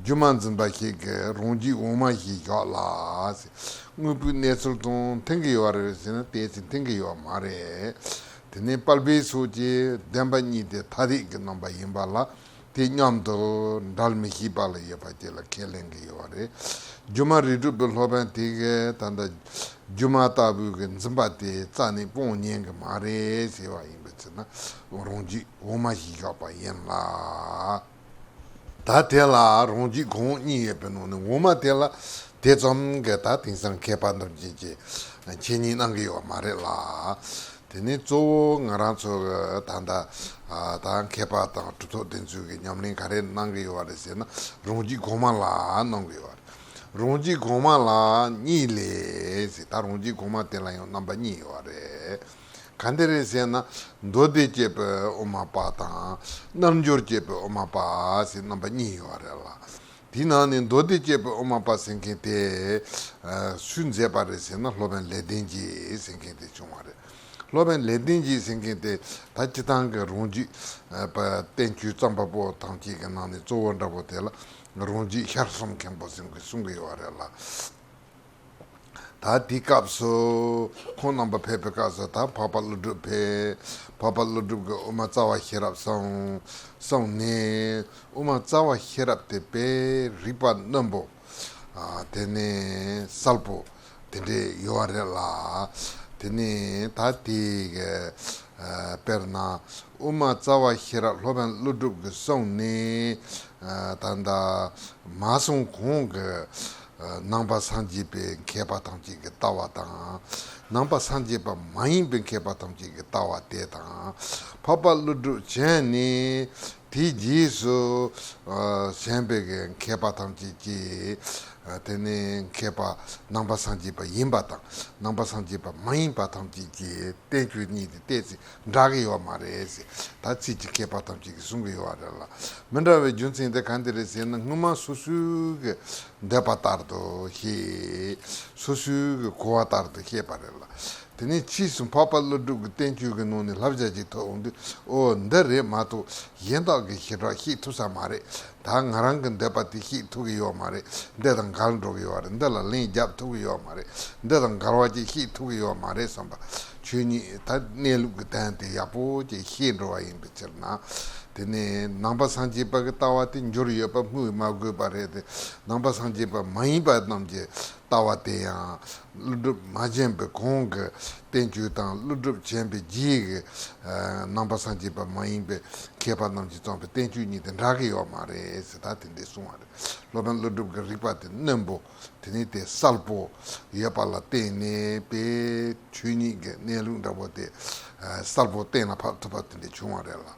སྒྱུ་མ་འཛིན་པ་ཞིག་གིས་རང་རྒྱུད་འོག་མ་ཞིག་བཞག་ལ། དངོས་པོའི་གནས་ཚུལ་དང་མཐུན་གྱི་ཡོད་རེད་ཟེར་ན། དེ་ཚོ་མཐུན་གྱི་ཡོད་མ་རེད། དེ་ནས་དཔལ་སྦས་སོགས་ཀྱིས་བདེན་པ་གཉིས་དེ་ཐ་དད་ཀྱི་རྣམ་པ་ཡིན་པ་ལ། དེ་མཉམ་དུ་འབྲལ་མི་ཤེས་པ་ལ་ཡོད་པ་ཅིག་ལ་ཁས་ལེན་གྱི་ཡོད་རེད། སྒྱུ་མ་རིགས་དྲུག་པའི་སློབ་དཔོན་དེ་གིས་ད་ལྟ་སྒྱུ་མ་ལྟ་བུའི་གི་འཛིན་པ་དེ་རྩ་ནས་སྤོང་ཉན་གི་མ་རེད་ཟེར་བ་ཡིན་པའི་ཕྱིར་ན། རང་རྒྱུད་འོག་མ་ཞིག་བཞག་པ་ཡིན་ལ། ད་དེ་ལ་རང་རྒྱུད་གོང་འོག་གཉིས་ཡོད་པའི་ནང་ནས་འོག་མ་དེ་ལ་དེ་ཙམ་གྱི་ད་དེང་སང་མཁས་པ་རྣམས་ཀྱིས་འཆད་ཉན་གནང་གི་ཡོད་མ་རེད་ལ། དེ་ནས་གཙོ་བོ་ང་རང་ཚོ་གི་ད་ལྟ་ད་མཁས་པ་དང་གྲུབ་ཐོབ་དེ་ཚོས་ཀྱི་ཉམས་ལེན་ག་རེ་གནང་གི་ཡོད་རེད་ཟེར་ན། རང་རྒྱུད་གོང་མ་ལ་གནང་གི་ཡོད་རེད། རང་རྒྱུད་གོང་མ་ལ་གཉིས་ལས་ཟེར། ད་རང་རྒྱུད་གོང་མ་དེ་ལ་ཡང་རྣམ་པ་གཉིས་ཡོད་རེད། ག་འདི་རེད་ཟེར་ན། མདོ་སྡེ་བཅས་པའི་དབུ་མ་པ་དང་། རྣལ་འབྱོར་བཅས་པའི་དབུ་མ་པ་ཟེར་རྣམ་པ་གཉིས་ཡོད་རེད་ལ། དེའི་ནང་ནས་མདོ་སྡེ་བཅས་པའི་དབུ་མ་པ་ཟེར་མཁན་དེ་སུས་མཛད་པ་རེད་ཟེར་ན། སློབ་དཔོན་ལེགས་ལྡན་འབྱེད་ཟེར་མཁན་དེ་བྱུང་བ་རེད། སློབ་དཔོན་ལེགས་ལྡན་འབྱེད་ཟེར་མཁན་དེ་ད་སྤྱིར་བཏང་གི་རང་རྒྱུད་པ་བསྟན་བཅོས་རྩོམ་པ་པོ་ཐམས་ཅད་ཀྱི་ནང་ནས་གཙོ་བོ་འདྲ་པོ་དེ་ལ་རང་རྒྱུད་ཞལ་གསུམ་མཁན་པོ་ཟེར་མཁན་གསུང་གི་ཡོད་རེད་ལ། ད་དེའི་སྐབས་སུ་ཁོང་རྣམ་པ་ཕེབས་པའི་སྐབས་སུ་ད་འཕགས་པ་ཀླུ་སྒྲུབ་ཕེབས། འཕགས་པ་ཀླུ་སྒྲུབ་ཀྱིས་དབུ་མ་རྩ་བ་ཤེས་རབ་གསུངས། གསུངས་ནས་དབུ་མ་རྩ་བ་ཤེས་རབ་དེ་དཔེ་རིག་པ་རྣོན་པོ། ཨ། དེ་ནས་གསལ་པོ་དེ་འདྲས་ཡོད་རེད་ལ། དེ་ནས་ད་དེ་གི་ཨ། དཔེར་ན་དབུ་མ་རྩ་བ་ཤེས་རབ་སློབ་དཔོན་ཀླུ་སྒྲུབ་ཀྱིས་གསུངས་ནས། ཨ། ད་ལྟ་མ་གསུངས་གོང་གི་ཨ། ནང་པ་སངས་རྒྱས་པའི་མཁས་པ་ཐམས་ཅད་ཀྱི་ལྟ་བ་དང་། ནང་པ་སངས་རྒྱས་པ་མ་ཡིན་པའི་མཁས་པ་ཐམས་ཅད་ཀྱི་ལྟ་བ་དེ་དང་། འཕགས་པ་ཀླུ་སྒྲུབ་བྱོན་ནས་དེའི་རྗེས་སུ་ཨ། བྱོན་པའི་གི་མཁས་པ་ཐམས་ཅད་ཀྱིས། ཨ། དེ་ནས་མཁས་པ་ནང་པ་སངས་རྒྱས་པ་ཡིན་པ་དང་ནང་པ་སངས་རྒྱས་པ་མ་ཡིན་པ་ཐམས་ཅད་ཀྱི་བསྟན་བཅོས་གཉིས་དེ་ཏོག་ཙམ་འདྲ་གི་ཡོད་མ་རེད་ཟེར། ད་ཚིག་གཅིག་མཁས་པ་ཐམས་ཅད་ཀྱིས་གསུང་གི་ཡོད་རེད་ལ། མི་འདྲ་བའི་རྒྱུ་མཚན་དེ་ག་འདི་རེད་ཟེར་ན། སྔོན་མ་སོ་སོའི་གི་འདོད་པ་ལྟར་དུ་བཤད། སོ་སོའི་གི་གོ་བ་ལྟར་དུ་བཤད་པ་རེད་ལ། དེ་ནས་ཕྱིས་སུ་འཕགས་པ་ཀླུ་སྒྲུབ་ཀྱི་བསྟན་བཅོས་ཀྱི་ནང་ནས་བསླབ་བྱ་ཅིག་ཐོབ་འོང་དུས། ཨོ། འདི་རེད་མ་གཏོགས་གཞན་དག་གི་བྱེ་བྲག་ཤེས་ཐུབ་ས་མ་རེད། ད་ང་རང་གི་འདོད་པ་དེ་ཤེས་ཐུབ་ཀྱི་ཡོད་མ་རེད། འདི་དང་འགལ་འགྲོ་གི་ཡོད་རེད། འདི་ལ་ལན་རྒྱབ་ཐུབ་ཀྱི་ཡོད་མ་རེད། འདི་དང་འགལ་བ་ཅིག་ཤེས་ཐུབ་ཀྱི་ཡོད་མ་རེད་བསམ་པ། ཆོས་ཉིད་ད་གནས་ལུགས་ཀྱི་དོན་དེ་ཡག་པོ་ཅིག་ཤེས་འགྲོ་བ་ཡིན་པའི་ཕྱིར་ན། དེ་ནས་ནང་པ་སངས་རྒྱས་པ་གི་ལྟ་བ་དེ་འགྱུར་ཡོད་པ་སྨོས་མ་དགོས་པ་རེད་དེ། ནང་པ་སངས་རྒྱས་པ་མ་ཡིན་པ་རྣམས་ཀྱི་ལྟ་བ་དེ་ཡང་ཀླུ་སྒྲུབ་མ་བྱོན་པའི་གོང་གི་བསྟན་བཅོས་དང་ཀླུ་སྒྲུབ་བྱོན་པའི་རྗེས་ཀྱི་ནང་པ་སངས་རྒྱས་པ་མ་ཡིན་པའི་མཁས་པ་རྣམས་ཀྱིས་བརྩམས་པའི་བསྟན་བཅོས་གཉིས་དེ་འདྲ་གི་ཡོད་མ་རེད་ཟེར། ད་དེ་འདྲས་གསུང་བ་རེད། སློབ་དཔོན་ཀླུ་སྒྲུབ་ཀྱི་རིག་པ་དེ་རྣོན་པོ། དེ་ནས་དེ་གསལ་པོ་ཡོད་པ་ལ་བརྟེན་ནས་དཔེ་ཆོས་ཉིད་ཀྱི་གནས་ལུགས་འདྲ་པོ་དེ་གསལ་པོ་གཏན་ལ་ཕབ་ཐུབ་པ་དེ་འདྲས་བྱུང་བ་རེད་ལ།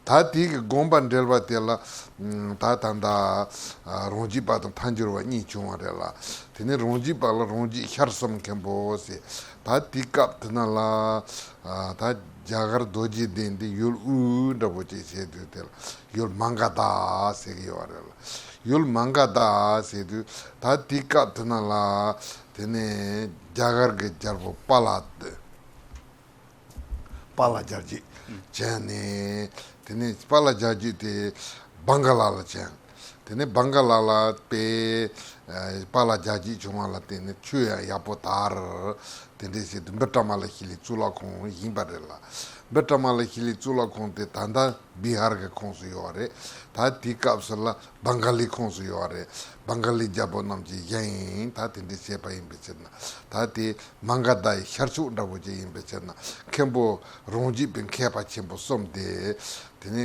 ད་དེ་གི་དགོངས་པ་འགྲེལ་བ་དེ་ལ་ད་ད་ལྟ་རང་རྒྱུད་པ་དང་མཐའ་འགྱུར་བ་གཉིས་བྱུང་བ་རེད་ལ། དེ་ནས་རང་རྒྱུད་པ་ལ་རང་རྒྱུད་ཤར་གསུམ་མཁན་པོ་ཟེར། ད་དེའི་སྐབས་དེ་ན་ལ་ད་རྒྱ་གར་རྡོ་རྗེ་གདན་དེ་ཡུལ་དབུས་འདྲ་པོ་ཅིག་བྱས་དུས་དེ་ལ་ཡུལ་མ་ག་དྷ་ཟེར་གི་ཡོད་རེད་ལ། ཡུལ་མ་ག་དྷ་ཟེར་དུས་ད་དེའི་སྐབས་དེ་ན་ལ་དེ་ནས་རྒྱ་གར་གྱི་རྒྱལ་པོ་པཱ་ལགས་དེ། པཱ་ལགས་རྒྱལ་རྒྱུད་བྱོན་ནས། དེ་ནས་པཱ་ལགས་རྒྱལ་རྒྱུད་དེ་བང་ག་ལ་ལ་བྱོན། དེ་ནས་བང་ག་ལ་ལ་དཔེ་པཱ་ལགས་རྒྱལ་རྒྱུད་བྱུང་བ་ལ་བརྟེན་ནས་ཆོས་ཡང་ཡག་པོ་དར། དེ་འདྲས་བྱས་དུས་བི་ཀྲ་མ་ལ་ཤཱི་ལའི་གཙུག་ལག་ཁང་ཡིན་པ་རེད་ལ། བི་ཀྲ་མ་ལ་ཤཱི་ལའི་གཙུག་ལག་ཁང་དེ་ད་ལྟ་བི་ཧར་གྱི་ཁོངས་སུ་ཡོད་པ་རེད། ད་དེའི་སྐབས་སུ་ལ་བང་ག་ལའི་ཁོངས་སུ་ཡོད་པ་རེད། བང་ག་ལའི་རྒྱལ་པོ་རྣམས་ཀྱིས་བཞེངས། ད་དེ་འདྲས་བྱས་པ་ཡིན་པའི་ཕྱིར་ན། ད་དེ་མ་ག་དྷ་ཡི་ཤར་ཕྱོགས་འདྲ་པོ་ཅིག་ཡིན་པའི་ཕྱིར་ན། མཁན་པོ་རང་རྒྱུད་པའི་མཁས་པ་ཆེན་པོ་གསུམ་དེ། དེ་ནས་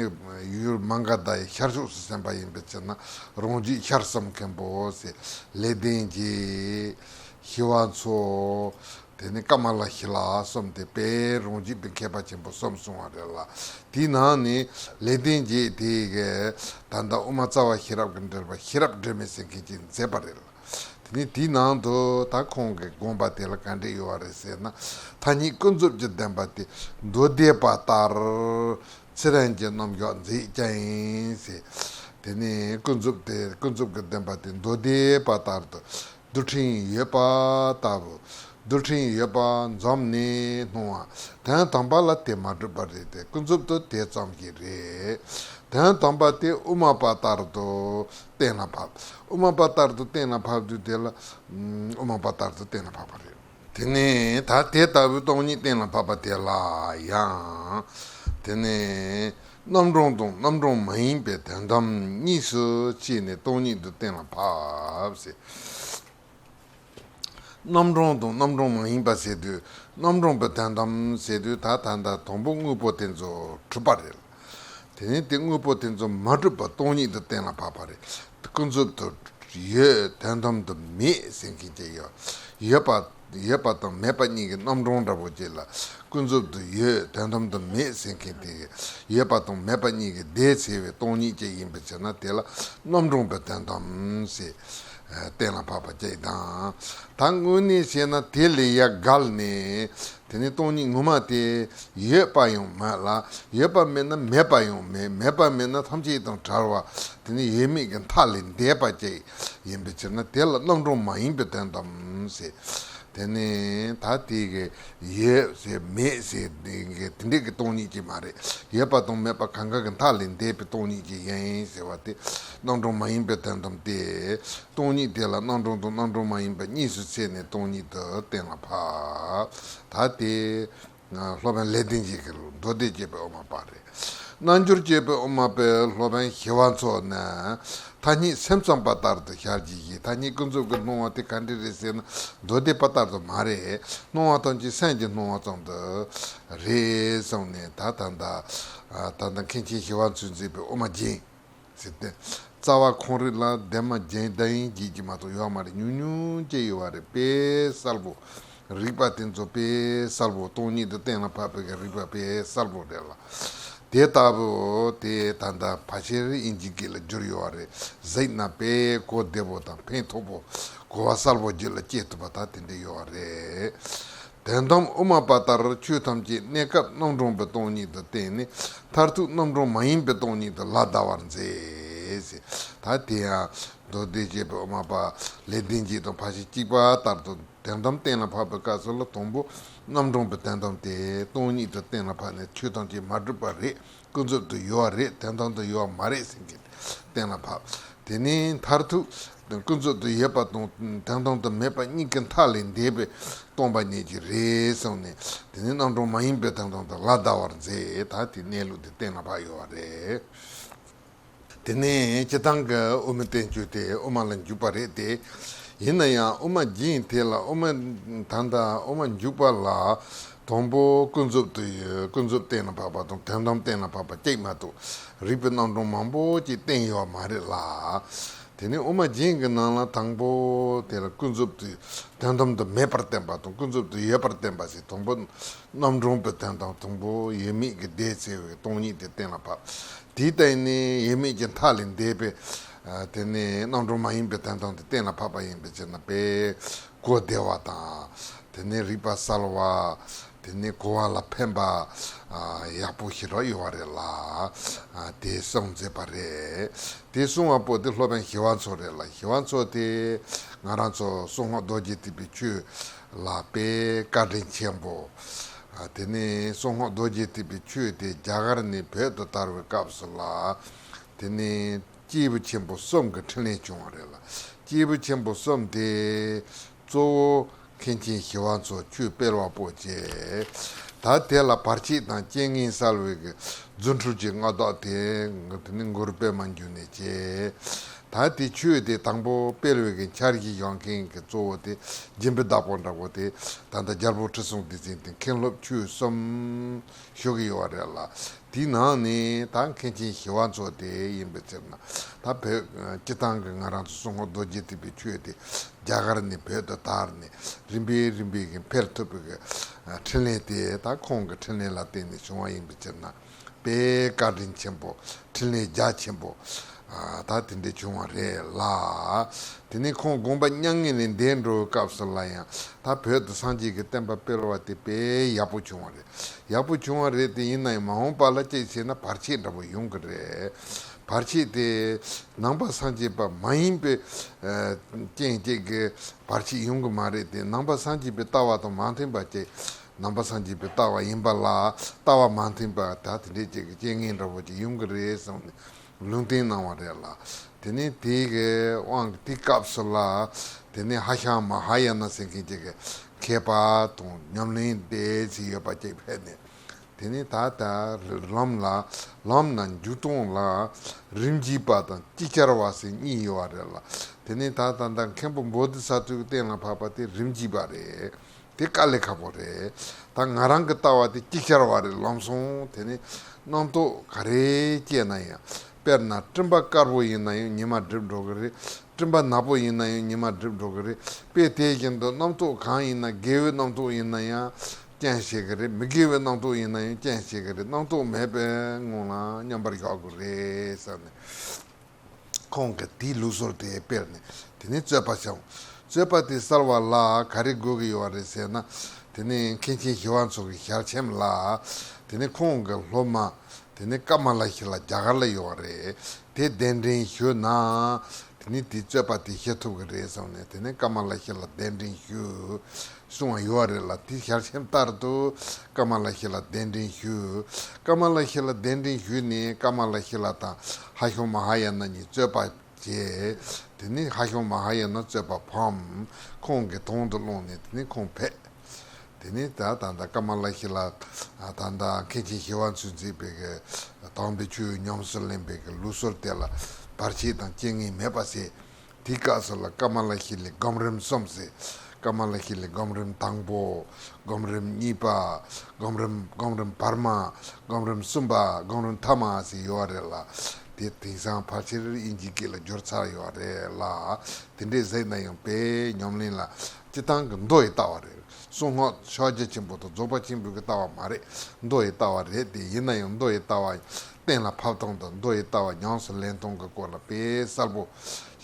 ཡུལ་མ་ག་དྷ་ཡི་ཤར་ཕྱོགས་སུ་སོན་པ་ཡིན་པའི་ཕྱིར་ན། རང་རྒྱུད་ཤར་གསུམ་མཁན་པོ་ཟེར། ལེགས་ལྡན་འབྱེད། ཞི་བ་འཚོ། དེ་ནས་ཀ་མ་ལ་ཤཱི་ལ་གསུམ་དེ་དཔེ་རང་རྒྱུད་པའི་མཁས་པ་ཆེན་པོ་གསུམ་གསུང་བ་རེད་ལ། དེའི་ནང་ནས་ལེགས་ལྡན་འབྱེད་དེ་གིས་ད་ལྟ་དབུ་མ་རྩ་བ་ཤེས་རབ་ཀྱི་འགྲེལ་པ་ཤེས་རབ་སྒྲོན་མེ་ཟེར་མཁན་ཅིག་མཛད་པ་རེད་ལ། དེ་ནས་དེའི་ནང་དུ་ད་ཁོང་གི་དགོངས་པ་དེ་ལ་ག་འདྲས་ཡོད་པ་རེད་ཟེར་ན། ཐ་སྙད་ཀུན་རྫོབ་ཀྱི་བདེན་པ་དེ་མདོ་སྡེ་པ་ལྟར་ཚུལ་ལྡན་གྱི་རྣམ་གཞག་མཛད་ཀྱང་ཡིན་ཟེར། དེ་ནས་ཀུན་རྫོབ་དེ་ཀུན་རྫོབ་ཀྱི་བདེན་པ་དེ་མདོ་སྡེ་པ་ལྟར་དུ། རྡུལ་ཕྲན་ཡོད་པ་ལྟ་བུ། རྡུལ་ཕྲན་ཡོད་པ་འཛོམས་ནས་སྣང་བ། དོན་དམ་པ་ལ་དེ་མ་གྲུབ་པ་རེད་དེ། ཀུན་རྫོབ་ཏུ་དེ་ཙམ་ཞིག་རེད། དོན་དམ་པ་དེ་དབུ་མ་པ་ལྟར་དུ་གཏན་ལ་ཕབ། དབུ་མ་པ་ལྟར་དུ་གཏན་ལ་ཕབ་དུས་དེ་ལ་དབུ་མ་པ་ལྟར་དུ་གཏན་ལ་ཕབ་པ་རེད། དེ་ནས་ད་དེ་ལྟ་བུའི་སྟོང་ཉིད་གཏན་ལ་ཕབ་པ་དེ་ལ་ཡང་། དེ་ནས་རྣམ་གྲངས་དང་རྣམ་གྲངས་མ་ཡིན་པའི་དོན་དམ་གཉིས་སུ་ཕྱེ་ནས་སྟོང་ཉིད་དུ་གཏན་ལ་ཕབ་ཟེར། རྣམ་གྲངས་དང་རྣམ་གྲངས་མ་ཡིན་པ་ཟེར་དུས། རྣམ་གྲངས་པའི་དོན་དམ་ཟེར་དུས་ད་ད་ལྟ་དང་པོ་དངོས་པོ་དེ་ཚོ་གྲུབ་པ་རེད། དེ་ནས་དེ་དངོས་པོ་དེ་ཚོ་མ་གྲུབ་པ་སྟོང་ཉིད་དུ་གཏན་ལ་ཕབ་པ་རེད། ཀུན་རྫོབ་ཏུ་ཡོད། དོན་དམ་དུ་མེད་ཟེར་མཁན་ཅིག་ཡོད། ཡོད་པ་ཡོད་པ་དང་མེད་པ་གཉིས་ཀྱི་རྣམ་གྲངས་འདྲ་པོ་ཅིག་ལ། ཀུན་རྫོབ་ཏུ་ཡོད། དོན་དམ་དུ་མེད་ཟེར་མཁན་དེ་ཡོད་པ་དང་མེད་པ་གཉིས་ཀྱི་ཟླས་ཕྱེ་བའི་སྟོང་ཉིད་ཅིག་ཡིན་པའི་ཕྱིར་ན། དེ་ལ་རྣམ་གྲངས་པའི་དོན་དམ་ཟེར། གཏན་ལ་ཕབ་པ་ཅིག་དང་། ད་དངོས་གནས་བཤད་ན་དེ་ལས་ཡར་བརྒལ་ནས། དེ་ནས་སྟོང་ཉིད་ངོ་མ་དེ་ཡོད་པ་ཡང་མེད་ལ། ཡོད་པ་མེད་ན་མེད་པ་ཡང་མེད། མེད་པ་མེད་ན་ཐམས་ཅད་དང་བྲལ་བ། དེ་ནས་ཡོད་མེད་ཀྱི་མཐའ་ལས་འདས་པ་ཅིག་ཡིན་པའི་ཕྱིར་ན། དེ་ལ་རྣམ་གྲངས་མ་ཡིན་པའི་དོན་དམ་ཟེར། དེ་ནས་ད་དེ་གི་ཡོད་ཟེར་མེད་ཟེར་དེ་གི་དེ་འདྲས་ཀྱི་སྟོང་ཉིད་ཅིག་མ་རེད། ཡོད་པ་དང་མེད་པ་གང་ག་གི་མཐའ་ལས་འདས་པའི་སྟོང་ཉིད་ཅིག་ཡིན་ཟེར་བ་དེ་རྣམ་གྲངས་མ་ཡིན་པའི་དོན་དམ་སྟེ། སྟོང་ཉིད་དེ་ལ་རྣམ་གྲངས་དང་རྣམ་གྲངས་མ་ཡིན་པ་གཉིས་སུ་ཕྱེ་ནས་སྟོང་ཉིད་དུ་གཏན་ལ་ཕབ། ད་དེ། སློབ་དཔོན་ལེགས་ལྡན་འབྱེད་ཀྱི་མདོ་སྡེ་སྤྱོད་པའི་དབུ་མ་པ་རེད། རྣལ་འབྱོར་སྤྱོད་པའི་དབུ་མ་པའི་སློབ་དཔོན་ཞི་བ་འཚོ་ནི། ཐ་སྙད་སེམས་ཙམ་པ་ལྟར་དུ་ཤར་གྱི་ཞིང་། ཐ་སྙད་ཀུན་རྫོབ་ཀྱི་སྣང་བ་དེ་ག་འདྲ་རེད་ཟེར་ན། མདོ་སྡེ་པ་ལྟར་དུ་མ་རེད། སྣང་བ་ཐམས་ཅད་སེམས་ཀྱི་སྣང་བ་ཙམ་དུ་རེད་གསུངས་ནས། ད་ད་ད་ད་ལྟ་མཁན་ཆེན་ཞི་བ་འཚོས་མཛད་པའི་དབུ་མ་རྒྱན། ཟེར་ཏེ། རྩ་བ་ཁོང་རིག་ལ་ལྡན་མ་རྒྱན་ལྡན་ཡིན་གྱི་མ་གཏོགས་ཡོད་མ་རེད། ཉུང་ཉུང་ཅིག་ཡོད་པ་རེད། དཔེ་གསལ་པོ། རིགས་པ་དེ་ཚོ་དཔེ་གསལ་པོ། སྟོང་ཉིད་དུ་གཏན་ལ་ཕབ་པའི་རིགས་པ་དཔེ་གསལ་པོ་རེད་ལ། དེ་ལྟ་བུ་དེ་ད་ལྟ་ཕལ་ཆེར་དབྱིན་ཇི་སྐད་ལ་བསྒྱུར་ཡོད་པ་རེད། གཟིགས་ན་དཔེ་གོ་བདེ་པོ་དང་ཕན་ཐོགས་པོ། གོ་བ་གསལ་པོ་རྒྱུད་ལ་སྐྱེ་ཐུབ་པ་ད་དེ་འདྲ་ཡོད་པ་རེད། དོན་དམ་དབུ་མ་པ་ལྟར་ཆོས་ཐམས་ཅད་གནས་སྐབས་རྣམ་གྲངས་པའི་སྟོང་ཉིད་དུ་བསྟན་ནས། མཐར་ཐུག་རྣམ་གྲངས་མ་ཡིན་པའི་སྟོང་ཉིད་དུ་ལ་བཟླ་བར་མཛད་ཟེར། ད་དེ་ཡང་མདོ་སྡེ་སྤྱོད་པའི་དབུ་མ་པ་ལེགས་ལྡན་འབྱེད་དང་ཕལ་ཆེར་གཅིག་པ་ལྟར་དུ། དོན་དམ་གཏན་ལ་ཕབ་པའི་སྐབས་སུ་ལ་དང་པོ་རྣམ་གྲངས་པའི་དོན་དམ་དེ་སྟོང་ཉིད་དུ་གཏན་ལ་ཕབ་ནས། ཆོས་ཐམས་ཅད་མ་གྲུབ་པ་རེད། ཀུན་རྫོབ་ཏུ་ཡོད་པ་རེད། དོན་དམ་དུ་ཡོད་པ་མ་རེད་ཟེར་མཁན་གཏན་ལ་ཕབ། དེ་ནས་མཐར་ཐུག་ཀུན་རྫོབ་ཏུ་ཡོད་པ་དང་དོན་དམ་དུ་མེད་པ་གཉིས་ཀྱི་མཐའ་ལས་འདས་པའི་སྟོང་པ་ཉིད་ཀྱི་རེད་གསུངས་ནས། དེ་ནས་རྣམ་གྲངས་མ་ཡིན་པའི་དོན་དམ་དུ་ལ་བཟླ་བར་མཛད། ད་དེ་གནས་ལུགས་དེ་གཏན་ལ་ཕབ་ཡོད་པ་རེད། དེ་ནས་སྤྱིར་བཏང་གི་དབུ་མའི་བསྟན་བཅོས་དེ་དབུ་མ་ལ་འཇུག་པ་རེད་དེ། ཡིན་ན་ཡང་དབུ་མ་རྒྱན་དེ་ལ་དབུ་མ་ད་ལྟ་དབུ་མ་འཇུག་པ་ལ། དང་པོ་ཀུན་རྫོབ་ཏུ་ཡོད། ཀུན་རྫོབ་གཏན་ལ་ཕབ་པ་དང་དོན་དམ་གཏན་ལ་ཕབ་པ་གཅིག་མ་གཏོགས་རིགས་པའི་རྣམ་གྲངས་མང་པོ་ཅིག་བསྟན་ཡོད་མ་རེད་ལ། དེ་ནས་དབུ་མ་རྒྱན་གྱི་ནང་ལ་དང་པོ་དེ་ལ་ཀུན་རྫོབ་ཏུ་དོན་དམ་དུ་མེད་པར་བསྟན་པ་དང་ཀུན་རྫོབ་ཏུ་ཡོད་པར་བསྟན་པ་ཞེས། དང་པོ་རྣམ་གྲངས་པའི་དོན་དམ། དང་པོ་ཡོད་མེད་ཀྱི་བརྡས་གསལ་བའི་སྟོང་ཉིད་དེ་གཏན་ལ་ཕབ། དེའི་སྟེང་ནས་ཡོད་མེད་ཀྱི་མཐའ་ལས་འདས་པའི། དེ་ནས་རྣམ་གྲངས་མ་ཡིན་པའི་དོན་དམ་དེ་གཏན་ལ་ཕབ་པ་ཡིན་པའི་ཕྱིར་ན། དཔེ་གོ་བདེ་བ་དང་། དེ་ནས་རིགས་པ་གསལ་བ། དེ་ནས་གོ་བ་ལ་ཕན་པ། ཡག་པོ་ཞེ་དྲག་ཡོད་པ་རེད་ལ། དེ་གསུངས་མཛད་པ་རེད། དེ་གསུངས་པ་པོ་དེ་སློབ་དཔོན་ཞི་བ་འཚོ་རེད་ལ། ཞི་བ་འཚོ་དེ་ང་རང་ཚོ་གསང་སྔགས་རྡོ་རྗེ་ཐེག་པའི་ཆོས་ལ་དཔེ་བཀའ་དྲིན་ཆེན་པོ། དེ་ནས་གསང་སྔགས་རྡོ་རྗེ་ཐེག་པའི་ཆོས་དེ་རྒྱ་གར་ནས་བོད་དུ་དར་བའི་སྐབས་སུ་ལ། དེ་ནས་སྐྱེས་བུ་ཆེན་པོ་གསུམ་གྱི་འཕྲིན་ལས་བྱུང་བ་རེད་ལ། སྐྱེས་བུ་ཆེན་པོ་གསུམ་དེ་གཙོ་བོ་མཁན་ཆེན་ཞི་བ་འཚོ་ཆོས་སྤེལ་བ་པོ་བྱས། ད་དེ་ལ་བར་ཆད་དང་རྐྱེན་ངན་བསལ་བའི་གི་རྫུ་འཕྲུལ་གྱི་མངའ་བདག་དེ་དེ་ནི་གུ་རུ་པདྨ་འབྱུང་གནས་བྱས། ད་དེ་ཆོས་དེ་དང་པོ་སྤེལ་བའི་གི་འཆར་གཞི་བཞག་མཁན་གྱི་གཙོ་བོ་དེ་སྦྱིན་པའི་བདག་པོ་འདྲ་པོ་དེ། ད་ལྟ་རྒྱལ་པོ་ཁྲི་སྲོང་ལྡེ་བཙན་དེ་མཁན་སློབ་ཆོས་གསུམ་ཞུ་གི་ཡོད་པ་རེད་ལ། དེའི་ནང་ནས་ད་མཁན་ཆེན་ཞི་བ་འཚོ་དེ་ཡིན་པའི་ཕྱིར་ན། ད་བོད་སྤྱི་བཏང་གི་ང་རང་ཚོ་གསང་སྔགས་རྡོ་རྗེ་ཐེག་པའི་ཆོས་དེ་རྒྱ་གར་ནས་བོད་དུ་དར་ནས་རིམ་པས་རིམ་པས་ཀྱི་འཕེལ་ཐུབ་པའི་གི་འཕྲིན་ལས་དེ་ད་ཁོང་གི་འཕྲིན་ལས་ལ་བརྟེན་ནས་བྱུང་བ་ཡིན་པའི་ཕྱིར་ན། དཔེ་བཀའ་དྲིན་ཆེན་པོ། འཕྲིན་ལས་རྒྱ་ཆེན་པོ། ཨ། ད་དེ་འདྲ་བྱུང་བ་རེད་ལ། དེ་ནས་ཁོང་དགོངས་པ་མྱ་ངན་ལས་འདས་འགྲོ་བའི་སྐབས་སུ་ལ་ཡང་ད་བོད་དུ་སངས་རྒྱས་ཀྱི་བསྟན་པ་སྤེལ་བ་དེ་དཔེ་ཡག་པོ་བྱུང་བ་རེད། ཡག་པོ་བྱུང་བ་རེད་དེ། ཡིན་ན་ཡང་མ་འོངས་པ་ལ་ཅིག་བྱས་ན་བར་ཆད་འདྲ་པོ་ཡོང་གི་རེད། བར་ཆད་དེ་ནང་པ་སངས་རྒྱས་པ་མ་ཡིན་པའི་ཨ་རྐྱེན་ཅིག་གིས་བར་ཆད་ཡོང་གི་མ་རེད་དེ། ནང་པ་སངས་རྒྱས་པའི་ལྟ་བ་དང་མ་མཐུན་པ་ཅིག་ནང་པ་སངས་རྒྱས་པའི་ལྟ་བ་ཡིན་པ་ལ་ལྟ་བ་མ་མཐུན་པ་ད་དེ་འདྲས་ཅིག་གི་རྐྱེན་ངན་འདྲ་པོ་ཅིག་ཡོང་གི་རེད་བསམ་ནས་ལུང་བསྟན་གནང་བ་རེད་ལ། དེ་ནས་དེའི་གི་དབང་གིས་དེའི་སྐབས་སུ་ལ་དེ་ནས་ཧ་ཤང་མ་ཧཱ་ཡ་ན་ཟེར་མཁན་ཅིག་གི་མཁས་པ་དང་ཉམས་ལེན་དེ་ཚོ་ཡོད་པ་ཅིག་ཕེབས་ནས། དེ་ནས་ད་ལྟ་ལམ་ལ་ལམ་ན་འཇུག་སྟངས་ལ་རིམ་གྱིས་པ་དང་ཅིག་ཅར་བ་ཟེར་གཉིས་ཡོད་པ་རེད་ལ། དེ་ནས་ད་ད་ལྟ་མཁན་པོ་བོ་དྷི་ས་ཏྭ་གིས་གཏན་ལ་ཕབ་པ་དེ་རིམ་གྱིས་པ་རེད། དེ་དཀའ་ལས་ཁག་པོ་རེད། ད་ང་རང་གི་ལྟ་བ་དེ་ཅིག་ཅར་བ་རེད། ལམ་སང་དེ་ནས་རྣམ་རྟོག་ག་རེ་སྐྱེས་ན་ཡང་། དཔེར་ན་སྤྲིན་པ་དཀར་པོ་ཡིན་ན་ཡང་ཉི་མ་འགྲིབ་འགྲོ་གི་རེད། སྤྲིན་པ་ནག་པོ་ཡིན་ན་ཡང་ཉི་མ་འགྲིབ་འགྲོ་གི་རེད། དཔེ་དེ་བཞིན་དུ་རྣམ་རྟོག་གང་ཡིན་ན། དགེ་བའི་རྣམ་རྟོག་ཡིན་ན་ཡང་རྐྱེན་བྱེད་ཀྱི་རེད། མི་དགེ་བའི་རྣམ་རྟོག་ཡིན་ན་ཡང་རྐྱེན་བྱེད་ཀྱི་རེད། རྣམ་རྟོག་མེད་པའི་ངང་ལ་མཉམ་པར་བཞག་དགོས་རེད་ཟེར་ནས། ཁོང་གིས་དེའི་ལུགས་སྲོལ་དེ་སྤེལ་ནས་དེ་ནས་རྩོད་པ་བྱུང་། རྩོད་པ་དེ་སེལ་བ་ལ་ག་རེ་དགོས་ཀྱི་ཡོད་རེད་ཟེར་ན། དེ་ནས་མཁན་ཆེན་ཞི་བ་འཚོ་གི་ཞལ་ཆེམས་ལ། དེ་ནས་ཁོང་གི་སློབ་མ་དེ་ནས་ཀ་མ་ལ་ཤཱི་ལ་རྒྱ་གར་ལ་ཡོད་རེད། དེ་གདན་འདྲེན་ཞུས་ན། ནི་དེའི་རྩོད་པ་དེ་ཞི་ཐུབ་ཀྱི་རེད་བསམ་ནས། དེ་ནས་ཀ་མ་ལ་ཤཱི་ལ་གདན་འདྲེན་ཞུ་གསུང་བ་ཡོད་རེད་ལ། དེའི་ཞལ་ཆེམས་ལྟར་དུ་ཀ་མ་ལ་ཤཱི་ལ་གདན་འདྲེན་ཞུས། ཀ་མ་ལ་ཤཱི་ལ་གདན་འདྲེན་ཞུས་ནས་ཀ་མ་ལ་ཤཱི་ལ་དང་ཧ་ཤང་མ་ཧཱ་ཡ་ན་གཉིས་རྩོད་པ་བྱས། དེ་ནས་ཧ་ཤང་མ་ཧཱ་ཡ་ན་རྩོད་པ་ཕམ། ཁོང་གི་དོན་དུ་བླངས་ནས་དེ་ནས་ཁོང་ཕེབས། དེ་ནས་ད་ད་ལྟ་ཀ་མ་ལ་ཤཱི་ལ་ད་ལྟ་མཁན་ཆེན་ཞི་བ་འཚོས་མཛད་པའི་གི་དམ་པའི་ཆོས་ཉམས་སུ་ལེན་པའི་གི་ལུགས་སྲོལ་དེ་ལ་བར་ཆད་དང་རྐྱེན་ངན་མེད་པ་བྱས། དེའི་སྐབས་སུ་ལ་ཀ་མ་ལ་ཤཱི་ལའི་སྒོམ་རིམ་གསུམ་ཟེར། ཀ་མ་ལ་ཤཱི་ལའི་སྒོམ་རིམ་དང་པོ། སྒོམ་རིམ་གཉིས་པ། སྒོམ་རིམ་སྒོམ་རིམ་བར་མ། སྒོམ་རིམ་གསུམ་པ། སྒོམ་རིམ་ཐ་མ་ཟེར་ཡོད་རེད་ལ། དེ་དེང་སང་ཕལ་ཆེར་དབྱིན་ཇིའི་སྐད་ལ་བསྒྱུར་ཚར་ཡོད་རེད་ལ། དེ་འདྲས་ཟེར་ན་ཡང་དཔེ་ཉམས་ལེན་ལ་སྤྱིར་བཏང་གི་མདོ་ཡི་ལྟ་བ་རེད། གསང་སྔགས་ཕྱག་རྒྱ་ཆེན་པོ་དང་རྫོགས་པ་ཆེན་པོའི་གི་ལྟ་བ་མ་རེད། མདོ་ཡི་ལྟ་བ་རེད་དེ། ཡིན་ན་ཡང་མདོ་ཡི་ལྟ་བ་གཏན་ལ་ཕབ་སྟངས་དང་མདོ་ཡི་ལྟ་བ་ཉམས་སུ་ལེན་སྟངས་ཀྱི་སྐོར་ལ་དཔེ་གསལ་པོ་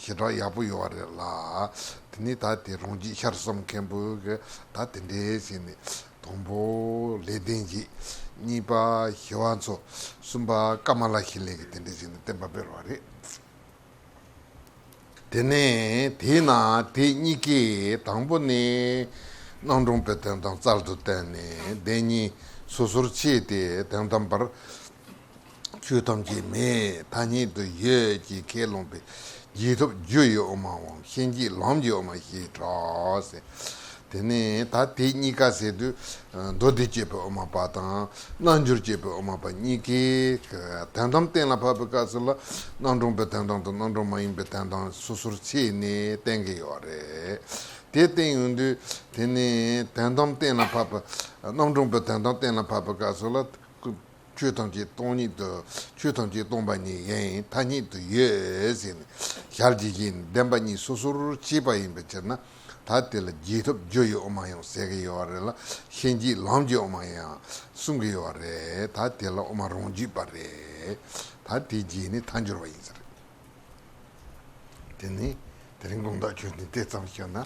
ཞེ་དྲག་ཡག་པོ་ཡོད་རེད་ལ། དེ་ནས་ད་དེ་རང་རྒྱུད་ཤར་གསུམ་མཁན་པོ་གི་ད་དེ་འདྲས་བྱས་ནས། དང་པོ་ལེགས་ལྡན་འབྱེད། གཉིས་པ་ཞི་བ་འཚོ། གསུམ་པ་ཀ་མ་ལ་ཤཱི་ལའི་གི་དེ་འདྲས་བྱས་ནས་བསྟན་པ་སྤེལ་བ་རེད། དེ་ནས་དེས་ན་དེ་གཉིས་ཀའི་དང་པོ་ནི་རྣམ་གྲངས་པའི་དོན་དམ་རྩལ་དུ་བཏོན་ནས་བདེན་གཉིས་སོ་སོར་ཕྱེ་སྟེ། དོན་དམ་པར་ཆོས་ཐམས་ཅད་མེད་ཐ་སྙད་དུ་ཡོད་ཅེས་ཁས་བླངས་པའི་རྗེས་ཐོབ་རྒྱུ་ཡི་དབུ་མའམ་ཤན་འབྱེད་ལམ་གྱི་དབུ་མ་ཞེས་གྲགས་ཟེར། དེ་ནས་ད་དེ་གཉིས་ཀ་ཟེར་དུས། མདོ་སྡེ་སྤྱོད་པའི་དབུ་མ་པ་དང་རྣལ་འབྱོར་སྤྱོད་པའི་དབུ་མ་པ་གཉིས་ཀས་དོན་དམ་གཏན་ལ་ཕབ་པའི་སྐབས་སུ་ལ་རྣམ་གྲངས་པའི་དོན་དམ་དང་རྣམ་གྲངས་མ་ཡིན་པའི་དོན་དམ་སོ་སོར་ཕྱེ་ནས་བསྟན་གྱི་ཡོད་རེད། དེ་བསྟན་ཡོང་དུས་དེ་ནས་དོན་དམ་གཏན་ལ་ཕབ་པ། རྣམ་གྲངས་པའི་དོན་དམ་གཏན་ལ་ཕབ་པའི་སྐབས་སུ་ལ། ཆོས་ཐམས་ཅད་སྟོང་ཉིད་དུ། ཆོས་ཐམས་ཅད་སྟོང་པ་ཉིད་ཡིན་ཐ་སྙད་དུ་ཡོད་ཟེར་ནས་ཞལ་གྱིས་བཞེས་ནས་བདེན་པ་གཉིས་སོ་སོར་ཕྱེས་པ་ཡིན་པའི་ཕྱིར་ན། ད་དེ་ལ་རྗེས་ཐོབ་རྒྱུ་ཡི་དབུ་མ་ཡང་ཟེར་གྱི་ཡོད་རེད་ལ། ཤན་འབྱེད་ལམ་གྱི་དབུ་མ་ཡང་གསུང་གི་ཡོད་རེད། ད་དེ་ལ་དབུ་མ་རང་རྒྱུད་པ་རེད། ད་དེ་རྗེས་ནས་ཐལ་འགྱུར་བ་ཡིན་ཟེར། དེ་ནི་དེ་རིང་དགོངས་དག་ཆོས་འདི་དེ་ཙམ་ཞུ་ན།